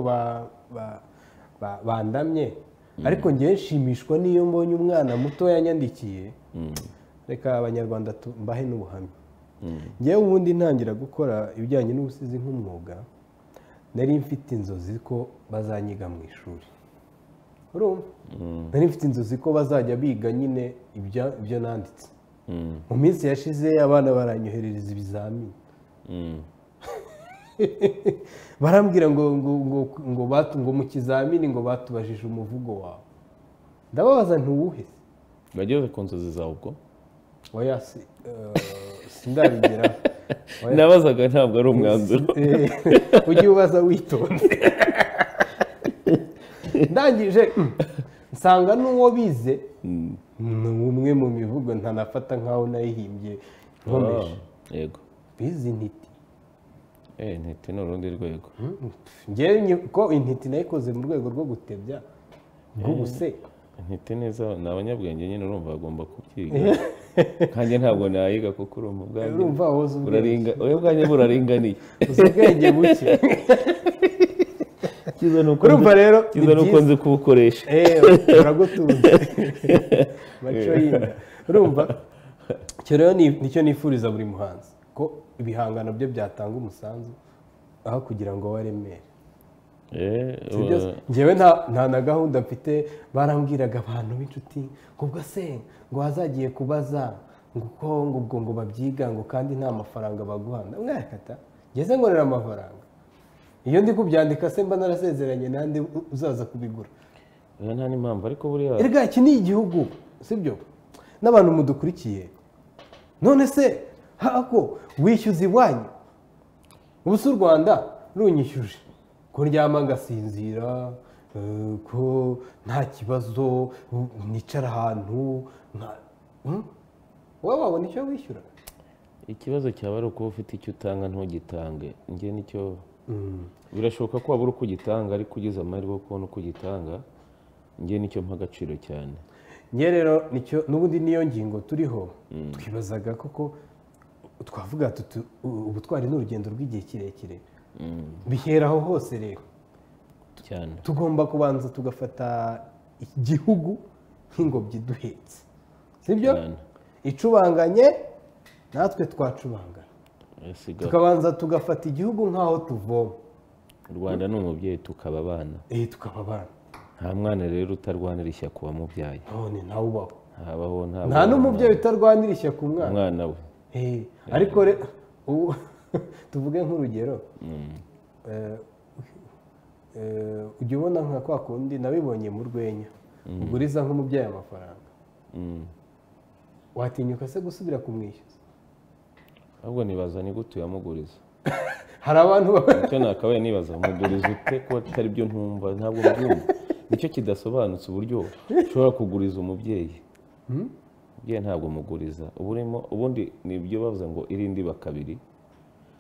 S1: bandamye. Ariko njyewe nshimishwa n'iyo mbonye umwana muto yanyandikiye. Reka Abanyarwanda mbahe n'ubuhamya. Njyewe ubundi ntangira gukora ibijyanye n'ubusizi nk'umwuga, nari mfite inzozi ko bazanyiga mu ishuri. Urumva? Nari mfite inzozi ko bazajya biga nyine ibyo nanditse. Mu minsi yashize abana baranyoherereza ibizamini. Barambwira ngo ngo ngo ngo mu kizamini ngo batubajije umuvugo wawe. Ndababaza ntuwuhe se?
S3: Bageze ku nzozi zawe ubwo?
S1: Oya, sindabigeraho.
S3: Nabazaga ntabwo ari umwanzuro.
S1: Ujye ubaza witonze. Ndangije nsanga n'uwo bize ni umwe mu mivugo ntanafata nkaho nayihimbye, Nkomeje.
S3: Yego.
S1: Bize intiti.
S3: Intiti ni urundi rwego.
S1: Njyewe ko intiti nayikoze mu rwego rwo gutebya rw'ubuse.
S3: Intiti neza ni abanyabwenge nyine, urumva bagomba kubyiga. Kanjye ntabwo nayiga kuko urumva ubwanjye.
S1: Urumva woza ubwenge.
S3: Ubwanjye buraringaniye.
S1: Uzi ubwenge buke.
S3: Kiza nuko
S1: urumva rero
S3: kiza nuko nzi kubukoresha.
S1: Uragutunze. Maco yinda. Urumva icyo rero nicyo nifuriza buri muhanzi, ko ibihangano bye byatanga umusanzu aho kugira ngo waremere. Njyewe nta na gahunda mfite, barambwiraga abantu b'inshuti ngo ubwo se ngo hazagiye kubaza ngo uko ngo ubwo ngo babyiga ngo kandi nta mafaranga baguha. Mwakata ngeze nkorera amafaranga, iyo ndi kubyandika se mba narasezeranye nande uzaza kubigura.
S3: Nta n'impamvu, ariko buriya
S1: erega iki ni igihugu, sibyo? N'abantu mudukurikiye, none se hako wishyuza iwanyu? Ubu si u Rwanda runyishyuje ko ndyama ngasinzira, ko nta kibazo, nicara ahantu, wowe wabona icyo wishyura?
S3: Ikibazo cyaba ari ukuba ufite icyo utanga ntugitange. Njye nicyo birashoboka ko wabura uko ugitanga, ariko ugize amahirwe yo kubona uko ugitanga, njye nicyo mpa agaciro cyane.
S1: Njye rero nicyo n'ubundi niyo ngingo turiho, twibazaga koko twavuga tuti ubutwari ni urugendo rw'igihe kirekire, bihera aho hose rero
S3: cyane.
S1: Tugomba kubanza tugafata igihugu nk'ingobyi duhetse, sibyo? Icubanganye natwe twacubangana, tukabanza tugafata igihugu nk'aho tuvoma.
S3: U Rwanda ni umubyeyi, tukaba abana.
S1: Tukaba abana.
S3: Nta mwana rero utarwanira ishyaka uwamubyaye.
S1: None ntawe ubaho.
S3: Ntabaho,
S1: nta n'umubyeyi utarwanira ishyaka umwana
S3: we.
S1: Ariko tuvuge nk'urugero, ujya ubona nka kwa kundi nabibonye mu rwenya, uguriza nk'umubyeyi amafaranga, watinyuka se gusubira kumwishyuza?
S3: Ahubwo nibaza ni gute uyamuguriza.
S1: Hari abantu
S3: icyo nakabaye nibaza, umuguriza ute ko atari byo ntumva, ntabwo mbyumva. Nicyo kidasobanutse uburyo ushobora kuguriza umubyeyi. Umubyeyi ntabwo muguriza, ubundi nibyo bavuze ngo irindi bakabiri,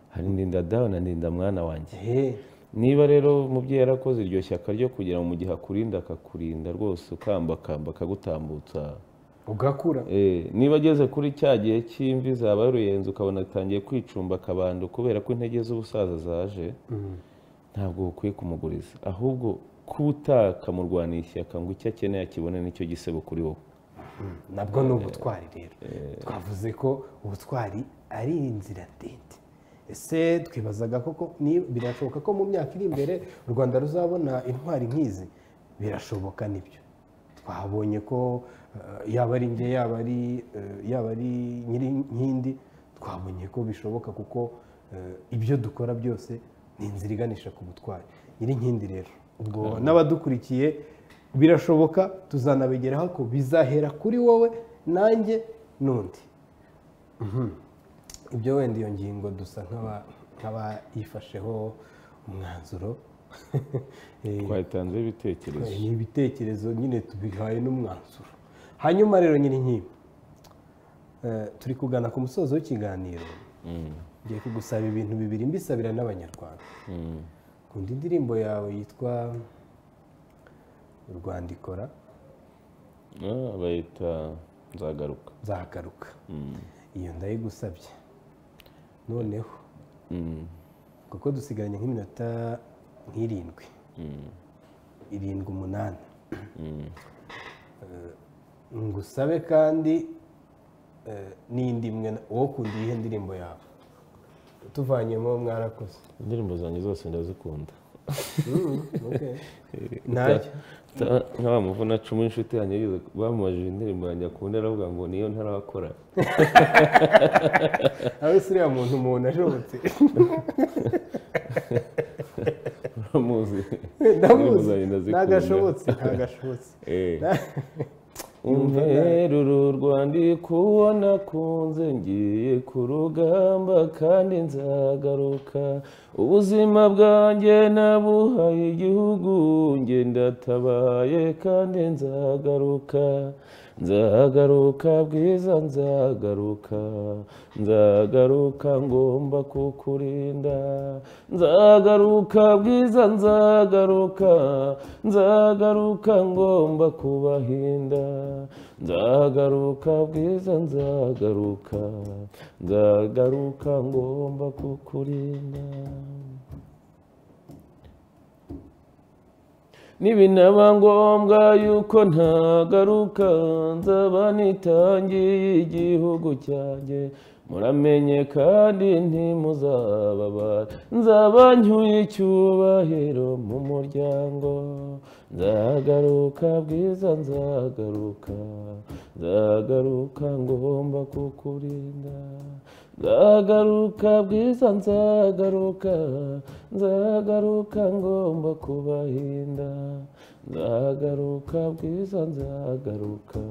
S3: hari ndinda dawe na ndinda mwana wanjye. Niba rero umubyeyi yarakoze iryo shyaka ryo kugira ngo mu gihe akurinda akakurinda rwose, ukambakamba akagutambutsa
S1: ugakura,
S3: niba ageze kuri cya gihe cy'imvi zabaye uruyenzi ukabona atangiye kwicumba akabando kubera ko intege z'ubusaza zaje, ntabwo ukwiye kumuguriza, ahubwo kuba utakamurwanira ishyaka ngo icyo akeneye akibone nicyo gisebo kuri wowe.
S1: Nabwo ni ubutwari rero. Twavuze ko ubutwari ari inzira ndende. Ese twibazaga koko birashoboka ko mu myaka iri imbere u Rwanda ruzabona intwari nk'izi? Birashoboka, nibyo. Twabonye ko yaba ari nge, yaba ari Nyirinkindi, twabonye ko bishoboka kuko ibyo dukora byose ni inzira iganisha ku butwari. Nyirinkindi rero ubwo n'abadukurikiye birashoboka, tuzanabigeraho ko bizahera kuri wowe nanjye n'undi. Ibyo wenda iyo ngingo dusa nk'abayifasheho umwanzuro.
S3: Twatanze ibitekerezo,
S1: ni ibitekerezo nyine tubihaye n'umwanzuro. Hanyuma rero Nyirinkindi, turi kugana ku musozo w'ikiganiro. Ngiye kugusaba ibintu bibiri mbisabira n'abanyarwanda. Kunda indirimbo yawe yitwa Urwandikora,
S3: bayita Nzagaruka.
S1: Nzagaruka, iyo ndayigusabye noneho, kuko dusigaranye nk'iminota nk'irindwi, 7, 8. Ngusabe kandi n'indi imwe, wowe ukunda iyihe ndirimbo yawe? Tuvanyemo mwarakoze.
S3: Indirimbo zanjye zose ndazikunda. Nka muvuna cumu inshuti yanjye yize bamubajije indirimbo yanjye akunda, aravuga ngo niyo ntarakora.
S1: Aho se uriya muntu umuntu ashobotse?
S3: Uramuzi?
S1: Ndamuzi, ntagashobotse, ntagashobotse.
S3: Umperuru rwandiko uwo nakunze, ngiye ku rugamba kandi nzagaruka, ubuzima bwanjye nabuhaye igihugu, nge ndatabaye kandi nzagaruka, Nzagaruka bwiza, nzagaruka, nzagaruka ngomba kukurinda. Nzagaruka bwiza, nzagaruka, nzagaruka ngomba kubahinda. Nzagaruka bwiza, nzagaruka, nzagaruka ngomba kukurinda. Nibinaba ngombwa yuko ntagaruka, nzaba nitangiye igihugu cyanjye. Muramenye kandi ntimuzababara, nzaba ncyuye icyubahiro mu muryango. Nzagaruka bwiza, nzagaruka, nzagaruka ngomba kukurinda. Nzagaruka bwiza, nzagaruka, nzagaruka ngomba kubahinda. Nzagaruka bwiza, nzagaruka,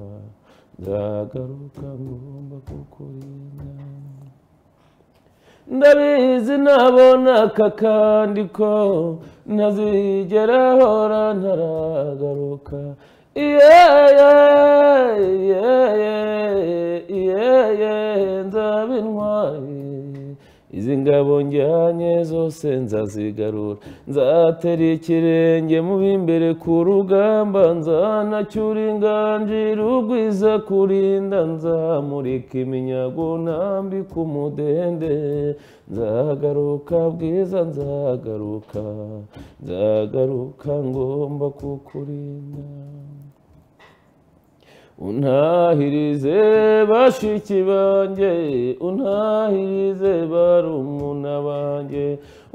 S3: nzagaruka ngomba kukurinda. Ndabizi nabona aka kandiko, ntazigera hora ntaragaruka. Nzaba intwari, izi ngabo njyanye zose nzazigarura. Nzatera ikirenge mu b'imbere ku rugamba, nzanacyura inganji rugwiza kurinda. Nzamurika iminyago nambika umudende. Nzagaruka bwiza, nzagaruka, nzagaruka ngomba kukurinda. Untahirize bashiki banjye, untahirize barumuna banjye.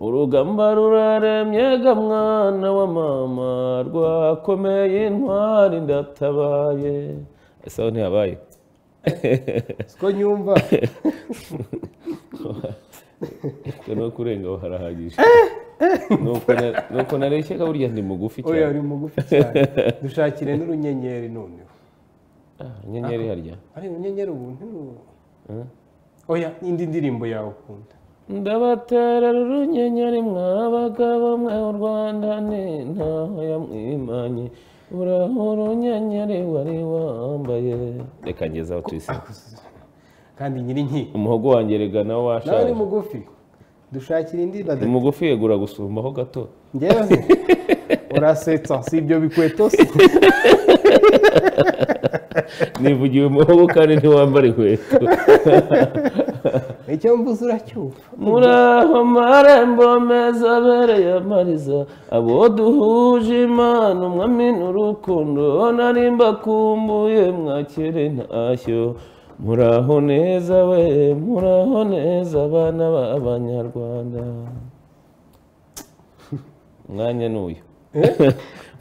S3: Urugamba ruraremye ga mwana wa mama, rwakomeye intwari ndatabaye. Ese aho ntihabaye?
S1: Siko nyumva.
S3: No kurenga aho harahagije. Nuko nareshyaga burya ndi mugufi cyane.
S1: Oya, uri mugufi cyane. Dushakire n'urunyenyeri noneho.
S3: Inyenyeri harya?
S1: Ari inyenyeri ubu ntiru. Oya, indi ndirimbo yawe ukunda.
S3: Ndabaterera urunyenyeri mwabagabo mwe, u Rwanda ni ntaho yamwimanye. Uraho urunyenyeri wari wambaye. Reka ngeze aho tuyise.
S1: Kandi nyiri
S3: umuhogo wanjye rega nawe washaje.
S1: Nawe ni mugufi. Dushakira indi
S3: bada. Mugufi yegura gusumbaho gato.
S1: Njyewe urasetsa si ibyo bikweto se.
S3: Nivugiye umuhogo kandi ntiwambara inkweto.
S1: Icyo mvuze uracyumva.
S3: Muraho marembo meza abereye amariza, abo duhuje Imana umwami n'urukundo, nari mbakumbuye mwakire ntashyo. Muraho neza we, muraho neza abana b'Abanyarwanda. Umwanya n'uyu.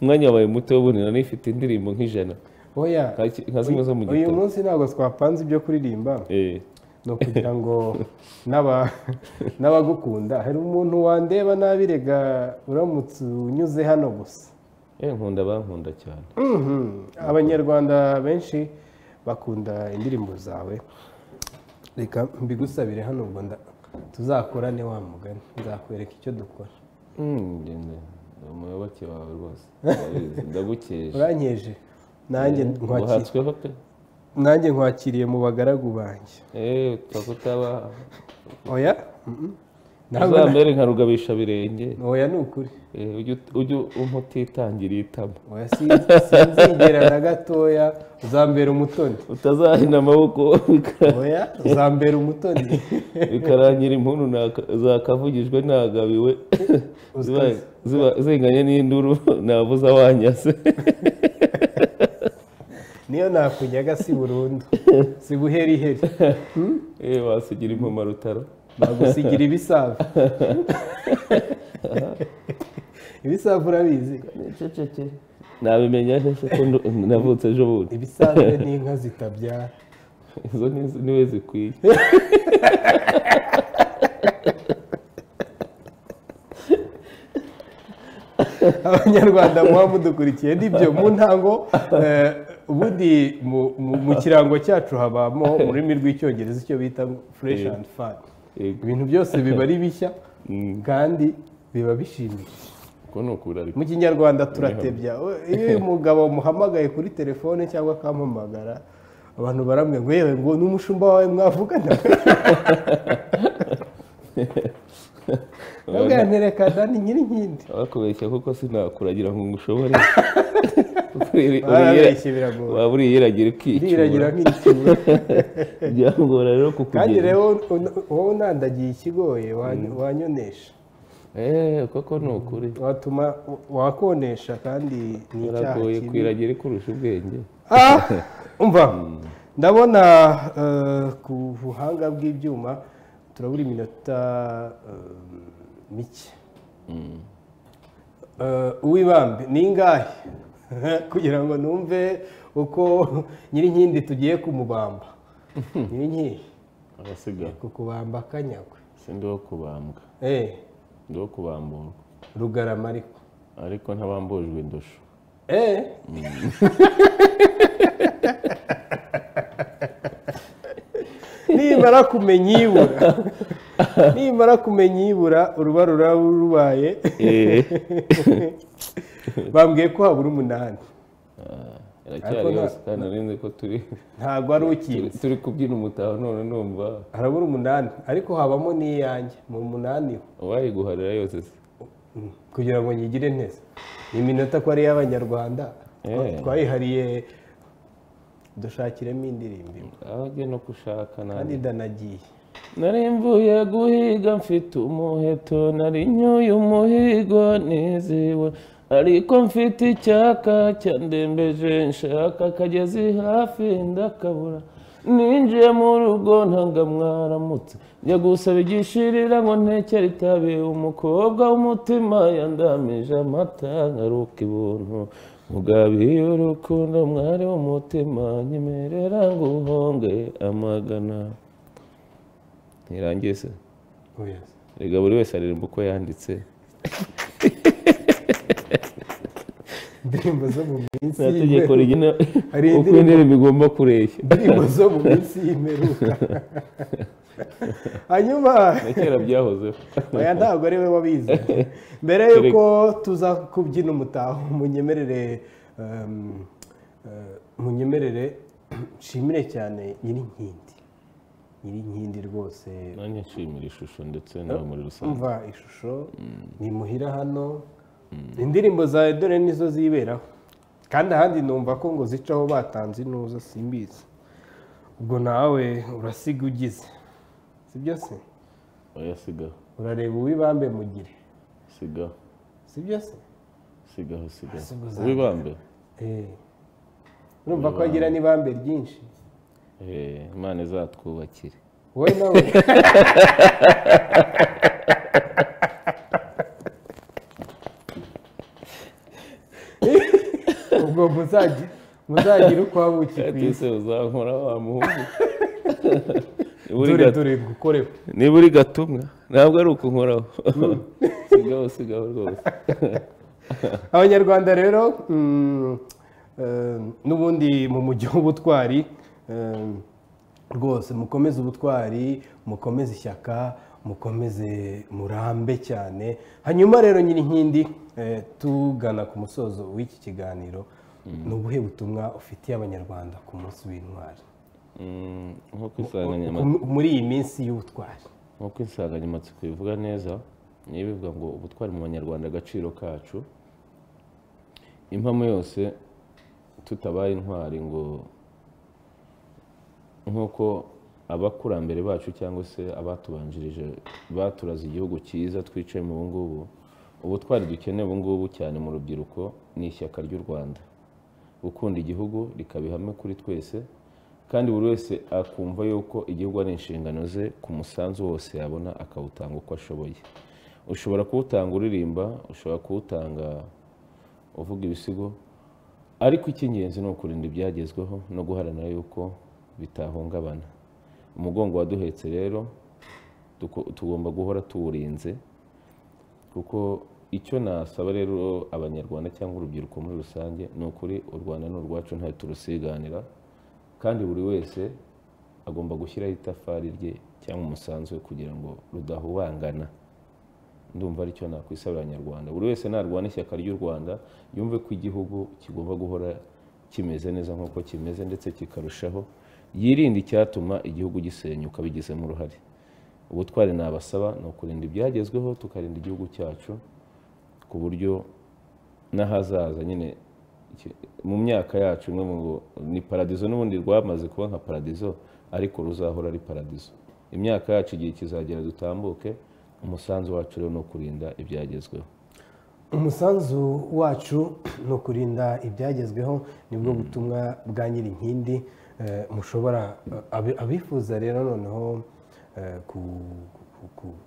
S3: Umwanya wabaye muto w'ubundi nari nifite indirimbo nk'ijana.
S1: Oya,
S3: nka zimwe zo mu gitabo.
S1: Uyu munsi ntabwo twapanze ibyo kuririmba. No kugira ngo n'abagukunda. Hari umuntu wandeba nabirega uramutse unyuze hano gusa.
S3: Nkunda bankunda cyane.
S1: Abanyarwanda benshi bakunda indirimbo zawe. Reka mbigusabire hano ubwo tuzakorane wa mugani, nzakwereka icyo dukora.
S3: Umuyoboke wawe rwose. Ndagukeje.
S1: Urankeje. Nanjye nanjye nkwakiriye mu bagaragu banjye.
S3: Twakutaba.
S1: Oya.
S3: Uzambere nka rugabisha birenge.
S1: Oya ni ukuri.
S3: Ujye umutitangira itama.
S1: Oya sinzigera na gatoya, uzambera umutoni.
S3: Utazahina amaboko.
S1: Oya, uzambera umutoni.
S3: Bikarangira impundu zakavugijwe nagabiwe. Zinganye n'induru nabuza wanyase.
S1: Niyo nakunyaga si burundu, si buheriheri.
S3: Wasigira impoma rutaro.
S1: Bagusigira ibisavu. Ibisavu urabizi?
S3: Nabimenya nese ko navutse ejo bundi.
S1: Ibisavu ni inka zitabyara.
S3: Izo niwe zikwiye.
S1: Abanyarwanda muba mudukurikiye nibyo mu ntango. Ubundi mu kirango cyacu habamo mu rurimi rw'icyongereza icyo bita fresh and fun. Ibintu byose biba ari bishya kandi biba bishimishije.
S3: Ko ni ukuri ariko
S1: Mu Kinyarwanda turatebya. Iyo uyu mugabo muhamagaye kuri telefone cyangwa akampamagara, abantu baramwe ngo yewe ngo n'umushumba wawe mwavugana. Nabwo ntereka dani Nyirinkindi.
S3: Abakubeshya kuko sinakuragira ngo ngushobore.
S1: Barabeshye biragora.
S3: Waba uriyiragira ukicyura.
S1: Ndiragira nk'icyura.
S3: Byangora rero kukugenda.
S1: Kandi rero wowe unandagiye ikigoye wanyonesha.
S3: Koko ni ukuri.
S1: Watuma wakonesha kandi ni icyaha
S3: kibi. Kwiragira ikurusha ubwenge.
S1: Umva ndabona ku buhanga bw'ibyuma turabura iminota mike. Uwibambe ni ingahe kugira ngo numve uko Nyirinkindi tugiye kumubamba. Nyirinkindi
S3: arasiga
S1: kukubamba akanyagwe.
S3: Sindi wo kubambwa. Ndi wo kubamburwa.
S1: Rugarama ariko.
S3: Ariko ntabambujwe indusho.
S1: Nimara kumenya ibura. Nimara kumenya ibura uruba rubaye. Bambwiye ko habura 8.
S3: Iracyari yose kandi narinze ko turi
S1: ntabwo ari ukinze.
S3: Turi kubyina umutaho none numva
S1: harabura 8 ariko habamo n'iyanjye mu 8.
S3: Wayiguharira yose se
S1: kugira ngo nyigire neza. Ni iminota ko ari y'Abanyarwanda twayihariye dushakiremo indirimbo.
S3: Aho no kushaka
S1: nani. Kandi ndanagiye.
S3: Nari mvuye guhiga mfite umuheto, nari nyoye umuhigo niziwe, ariko mfite icyaka cyandembeje nshaka akagezi hafi ndakabura. Ninjiye mu rugo ntanga mwaramutse, njya gusaba igishirira ngo ntekere itabi, umukobwa w'umutima yandamije amata nkaruka ibuntu. Mugabiye urukundo mwari w'umutima, nyemerera ngo uhonge amagana. Ntirangiye se? Rega buri wese aririmba uko yanditse.
S1: Indirimbo zo mu minsi
S3: y'imperuka. Uko indirimbo igomba kureshya.
S1: Indirimbo zo mu minsi y'imperuka. Hanyuma
S3: na kera byahozeho.
S1: Oya ntabwo ari we wabizi. Mbere yuko tuza kubyina umutaho munyemerere nshimire cyane Nyirinkindi. Nyirinkindi rwose.
S3: Nanjye nshimira ishusho ndetse nawe muri rusange.
S1: Umva ishusho ni muhira hano. Indirimbo zawe dore nizo ziberaho. Kandi ahandi numva ko ngo zicaho batanze inuza simbizi. Ubwo nawe urasiga ugize. Sibyo se?
S3: Oya sigaho.
S1: Urareba uwibambe mugire.
S3: Sigaho.
S1: Sibyo se?
S3: Sigaho sigaho. Uwibambe?
S1: Urumva ko agira n'ibambe ryinshi.
S3: Imana izatwubakire.
S1: Wowe nawe. Ubwo muzagira uko wabuki ku isi.
S3: Uzankora wa muhungu.
S1: Dore gukoreho.
S3: Niba uri gatumwa ntabwo ari ukunkoraho. Sigaho sigaho rwose.
S1: Abanyarwanda rero n'ubundi mu mujyi w'ubutwari rwose mukomeze ubutwari, mukomeze ishyaka, mukomeze murambe cyane. Hanyuma rero Nyirinkindi tugana ku musozo w'iki kiganiro, ni ubuhe butumwa ufitiye Abanyarwanda ku munsi w'intwari muri iyi minsi y'ubutwari?
S3: Nk'uko insanganyamatsiko ivuga neza, niyo bivuga ngo ubutwari mu Banyarwanda agaciro kacu, impamo yose tutabaye intwari ngo nk'uko abakurambere bacu cyangwa se abatubanjirije baturaze igihugu cyiza twicaye mu ngubu, ubutwari dukeneye ubu ngubu cyane mu rubyiruko ni ishyaka ry'u Rwanda, gukunda igihugu rikaba ihame kuri twese, kandi buri wese akumva yuko igihugu ari inshingano ze, ku musanzu wose yabona akawutanga uko ashoboye. Ushobora kuwutanga uririmba, ushobora kuwutanga uvuga ibisigo, ariko icy'ingenzi ni ukurinda ibyagezweho no guharanira yuko bitahungabana. Umugongo waduhetse rero tugomba guhora tuwurinze, kuko icyo nasaba rero Abanyarwanda cyangwa urubyiruko muri rusange ni ukuri u Rwanda ni urwacu, ntawe turusiganira, kandi buri wese agomba gushyiraho itafari rye cyangwa umusanzu we kugira ngo rudahubangana. Ndumva aricyo nakwisabira Abanyarwanda, buri wese narwana ishyaka ry'u Rwanda, yumve ko igihugu kigomba guhora kimeze neza nk'uko kimeze ndetse kikarushaho, yirinde icyatuma igihugu gisenyuka bigizemo uruhare. Ubutwari nabasaba ni ukurinda ibyagezweho, tukarinda igihugu cyacu ku buryo n'ahazaza nyine mu myaka yacu imwe ngo ni paradizo, n'ubundi rwamaze kuba nka paradizo ariko ruzahora ari paradizo. Imyaka yacu igihe kizagera dutambuke, umusanzu wacu rero ni ukurinda ibyagezweho.
S1: Umusanzu wacu ni ukurinda ibyagezweho, nibwo butumwa bwa Nyirinkindi. Mushobora abifuza rero noneho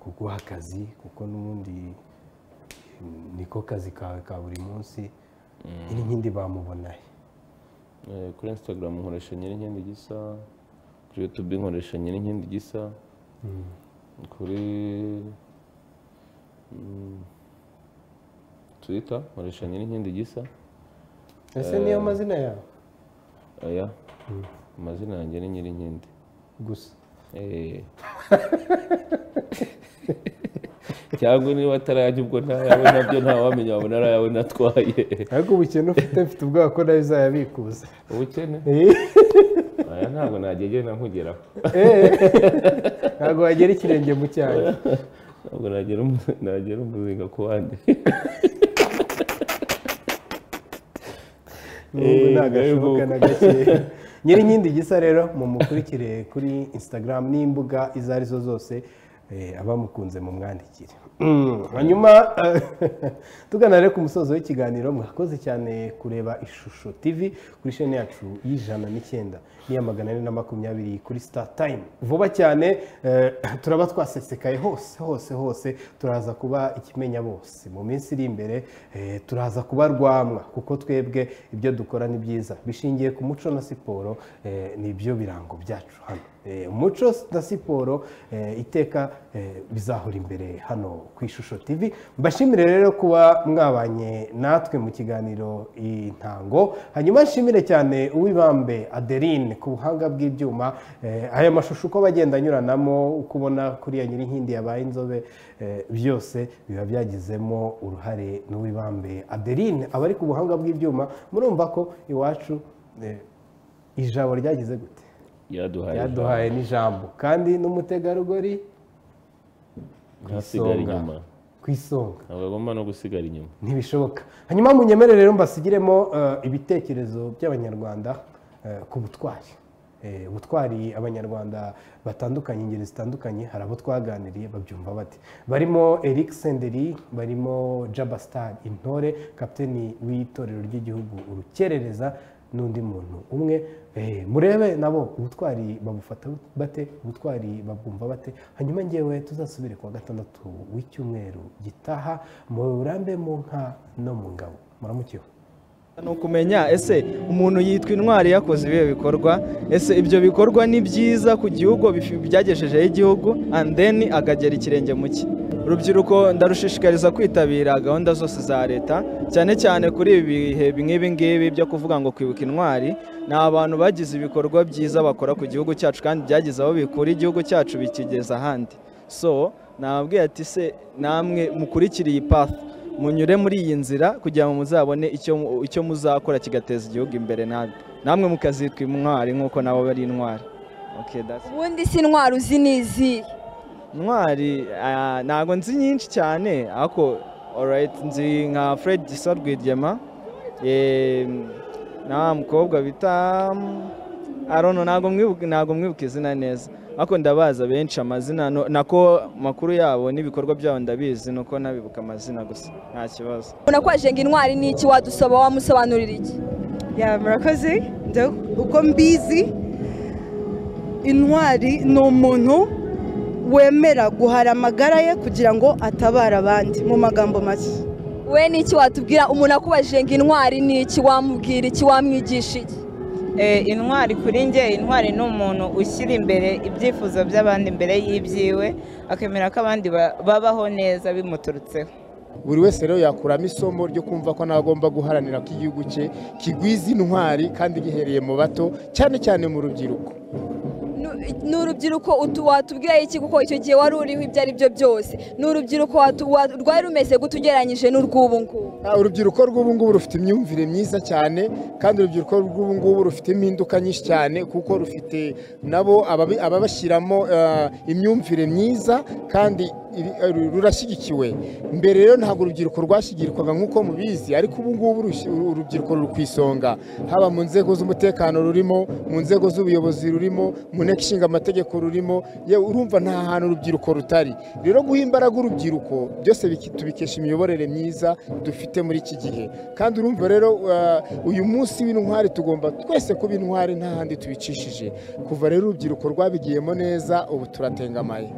S1: kuguha akazi, kuko n'ubundi niko kazi kawe ka buri munsi. Nyirinkindi bamubonahe?
S3: Kuri Instagram nkoresha Nyirinkindi Gisa, kuri YouTube nkoresha Nyirinkindi Gisa, kuri Twitter nkoresha Nyirinkindi Gisa.
S1: Ese niyo mazina yawe?
S3: Oya, amazina yanjye ni Nyirinkindi
S1: gusa.
S3: Cyangwa niba atarajya ubwo ntayawe nabyo ntawamenya, wabona arayawe natwaye.
S1: Ariko ubukene ufite ubwoba ko nawe uzayabikuza.
S3: Ubukene? Aya ntabwo nagegena nkugeraho.
S1: Ntabwo wagera ikirenge mu cyanjye.
S3: Ntabwo nagera umuzinga ku wandi.
S1: Nubwo ntagashoboka na gakeya. Nyirinkindi Gisa rero mumukurikire kuri Instagram n'imbuga izo arizo zose, abamukunze mumwandikire. Hanyuma tugana rero ku musozo w'ikiganiro, mwakoze cyane kureba Ishusho TV kuri chaîne yacu y'109 n'iya 420 kuri Star Time. Vuba cyane turaba twasesekaye hose hose hose, turaza kuba ikimenya bose mu minsi iri imbere, turaza kuba rwamwa, kuko twebwe ibyo dukora ni byiza bishingiye ku muco na siporo, nibyo birango byacu hano. Umuco na siporo iteka bizahora imbere hano ku Ishusho TV. Mbashimire rero kuba mwabanye natwe mu kiganiro Intango. Hanyuma nshimire cyane Uwibambe Adeline ku buhanga bw'ibyuma, aya mashusho uko bagenda anyuranamo, uko ubona kuriya Nyirinkindi yabaye inzobe, byose biba byagizemo uruhare n'Uwibambe Adeline abari ku buhanga bw'ibyuma. Murumva ko iwacu ijabo ryagize gute? Yaduhaye n'ijambo, kandi n'umutegarugori
S3: ntasigara inyuma,
S1: ku isonga
S3: ntabwo agomba no gusigara inyuma,
S1: ntibishoboka. Hanyuma munyemere rero mbasigiremo ibitekerezo by'Abanyarwanda ku butwari. Ubutwari Abanyarwanda batandukanye, ingeri zitandukanye, hari abo twaganiriye babyumva bate. Barimo Eric Senderi, barimo Jaba Star Intore, kapiteni w'itorero ry'igihugu Urukerereza, n'undi muntu umwe. Murebe nabo ubutwari babufata bate, ubutwari babwumva bate. Hanyuma ngewe tuzasubire kuwa gatandatu w'icyumweru gitaha, murambe mu nka no mu ngabo. Muramukiwe.
S4: Ni ukumenya ese umuntu yitwa intwari yakoze ibihe bikorwa, ese ibyo bikorwa ni byiza ku gihugu, byagejejeho igihugu, and then akagera ikirenge mu cye. Urubyiruko ndarushishikariza kwitabira gahunda zose za leta, cyane cyane kuri ibi bihe nk'ibi ngibi byo kuvuga ngo kwibuka intwari. Ni abantu bagize ibikorwa byiza bakora ku gihugu cyacu, kandi byagize aho bikura igihugu cyacu bikigeza ahandi. So nababwiye ati se namwe mukurikire iyi path, munyure muri iyi nzira kugira ngo muzabone icyo muzakora kigateza igihugu imbere, namwe mukazitwa intwari nk'uko nabo bari intwari.
S5: Ubundi si intwari uzi n'izihe?
S4: Intwari ntabwo nzi nyinshi cyane, ariko alright nzi nka Fred Gisa Rwigema, na mukobwa bita Arono, ntabwo mwibuka izina neza, ariko ndabaza benshi amazina nako makuru yabo n'ibikorwa byabo ndabizi, nuko nabibuka amazina gusa nta kibazo.
S5: Unakwaje ngo intwari ni iki, wadusaba wamusobanurira iki?
S6: Ya murakoze. Uko mbizi intwari ni umuntu wemera guhara amagara ye kugira ngo atabare abandi, mu magambo make.
S5: We ni iki watubwira umuntu akubajije ngo intwari ni iki, wamubwira iki, wamwigisha iki?
S7: Intwari kuri nge, intwari ni umuntu ushyira imbere ibyifuzo by'abandi imbere y'ibyiwe, akemera ko abandi babaho neza bimuturutseho.
S8: Buri wese rero yakuramo isomo ryo kumva ko nagomba guharanira ko igihugu cye kigwiza intwari, kandi gihereye mu bato, cyane cyane mu rubyiruko.
S5: Ni urubyiruko watubwira iki, kuko icyo gihe wari uriho ibyo ari byo byose, ni urubyiruko rwari rumeze gute ugereranyije n'urw'ubu ngubu?
S8: Urubyiruko rw'ubu ngubu rufite imyumvire myiza cyane, kandi urubyiruko rw'ubu ngubu rufite impinduka nyinshi cyane, kuko rufite nabo ababashyiramo imyumvire myiza kandi rurashyigikiwe. Mbere rero ntabwo urubyiruko rwashyigikirwaga nk'uko mubizi, ariko ubu ngubu urubyiruko ruri ku isonga, haba mu nzego z'umutekano rurimo, mu nzego z'ubuyobozi rurimo, mu nteko ishinga amategeko rurimo, yewe urumva nta hantu urubyiruko rutari. Rero guha imbaraga urubyiruko byose tubikesha imiyoborere myiza dufite muri iki gihe. Kandi urumva rero uyu munsi w'intwari tugomba twese kuba intwari, nta handi tubicishije. Kuva rero urubyiruko rwabigiyemo neza, ubu turatengamaye.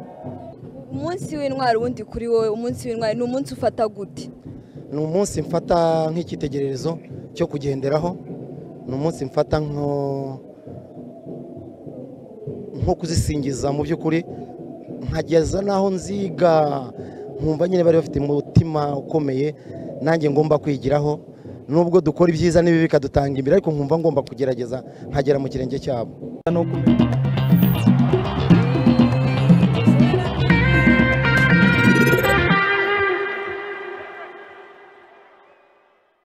S5: Umunsi w'intwari ubundi kuri wowe, umunsi w'intwari ni umunsi ufata gute?
S9: Ni umunsi mfata nk'icyitegererezo cyo kugenderaho, ni umunsi mfata nko kuzisingiza mu by'ukuri, nkageza naho nziga nkumva nyine bari bafite umutima ukomeye nanjye ngomba kwigiraho, nubwo dukora ibyiza n'ibibi bikadutanga imbere, ariko nkumva ngomba kugerageza nkagera mu kirenge cyabo.